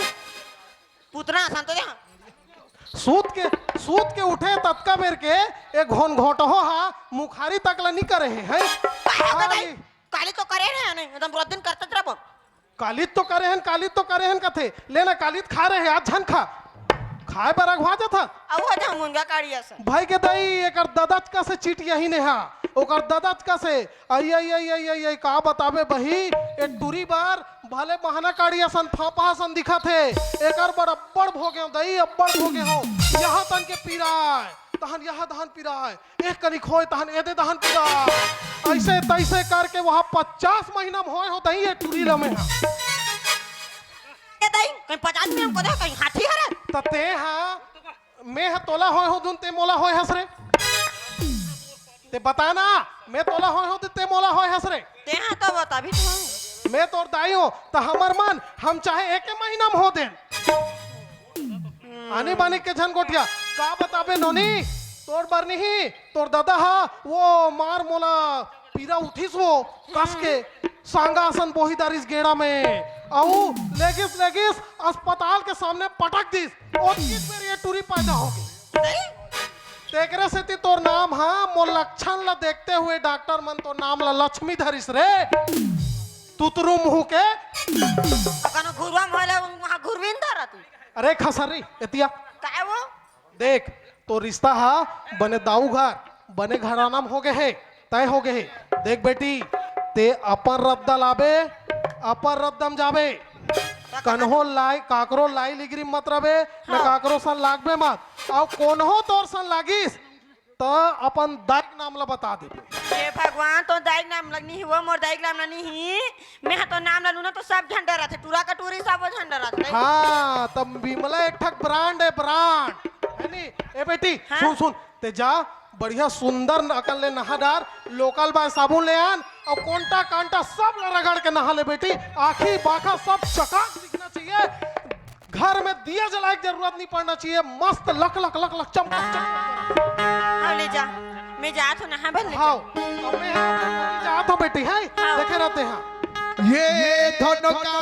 पुतना असन तो जा। सूत के, सूत के उठे ततका बेर के, ए घोन घोटहो हा, मुखारी तक ला नी करे हे, हैं? काहे का खाली दाई? काली तो करे रहे हन, एकदम रोज दिन करत रहिबो। काली तो करे हन, काली तो करे हन कथे। ले ना, काली तो खा रहे, आज झन खा। खाए बर अघवा जाथा। अउ हो जा मुनगा काड़ी असन। भाई के दाई, एकर ददच कसे चिटियाही ने हा। ओकर ददच कसे। आई, आई, आई, आई, आई, आई, का बताबे बही, ए टूरी बर भले महना काड़ी असन, फांपा असन दिखत हे। एकर बर अब्बड़ भोगे हो दाई, अब्बड़ भोगे हो। यहाँ तन के पीराय, तहन यहाँ दहन पीराय। एक कनिक होय तहन एदे दहन पूरा। ऐसे तैसे करके वहाँ पचास महीना में होय हो दही ये टूरी लमे हा। ए दाई, कहीं पचास में हमको दे, कहीं हाथी हरे। त ते हा, मैं हा तोला होय हो दुन, ते मोला होय हस रे। ते बता ना, मैं तोला होय हो दुन, ते मोला होय हस रे। ते हा तो बता भी तो। मैं तोर दाई हो, त हमर मन, हम चाहे एक महीना में हो देन। आनी बानी के झन गोठिया, का बताबे नोनी, तोर बर नहीं, तोर दादा हा, वो मार मोला पीरा उठिस वो, कस के, सांगा असन बोही डारिस गेड़ा में, अउ लेगिस लेगिस अस्पताल के सामने पटक दिस। ओतकीच बेर ये टूरी पैदा हो गे। तेकरे सेती तोर नाम हा, मोर लक्षण ला देखते हुए डॉक्टर मन तोर नाम ला लक्ष्मी धरिस रे। तुतरू मुंह के। कनो घुरवा में होले, वहाँ घुरवी न धरा तू। अरे खसरी, एतिया। काय वो? देख, तोर रिश्ता हा बने दाऊ घर, बने घराना में हो गे हे, तय हो गे हे। देख बेटी, ते अपन रद्दा लाबे, अपन रद्दा म जाबे। कन्हो लाई, काकरो लाई लिगरी मत रबे, न हाँ। काकरो सन लागबे मत। अउ कोन्हो तोर सन लागिस, त अपन दाई के नाम ला बता देबे। हे भगवान, तोर दाई के नाम ला नइ ही, वो मोर दाई के नाम ला नइ ही। मैं हा तोर नाम ला लूँ ना, तो सब झन डरथे, टूरा कटूरी सब झन डरथे। हाँ, त विमला एक ठक ब्रांड हे, ब्रांड। हे नी? ए बेटी, हाँ। सुन, सुन, ते जा, बढ़िया सुंदर अकन ले नहा डार, लोकल बाय साबुन ले आन, अउ कोंटा कांटा सब ला रगड़ के नहा ले बेटी। आँखी बाखा सब चकाक दिखना चाहिए। घर में दिया जलाए के जरूरत नइ पड़ना चाहिए। मस्त लक लक लक लक चमक चमक। हाँ, ले जा, मैं जात हूँ नहा भर ले हाँ, जा। अब मैं जात हूँ बेटी, है? हाँ। देखे रहिते हैं। ये धन का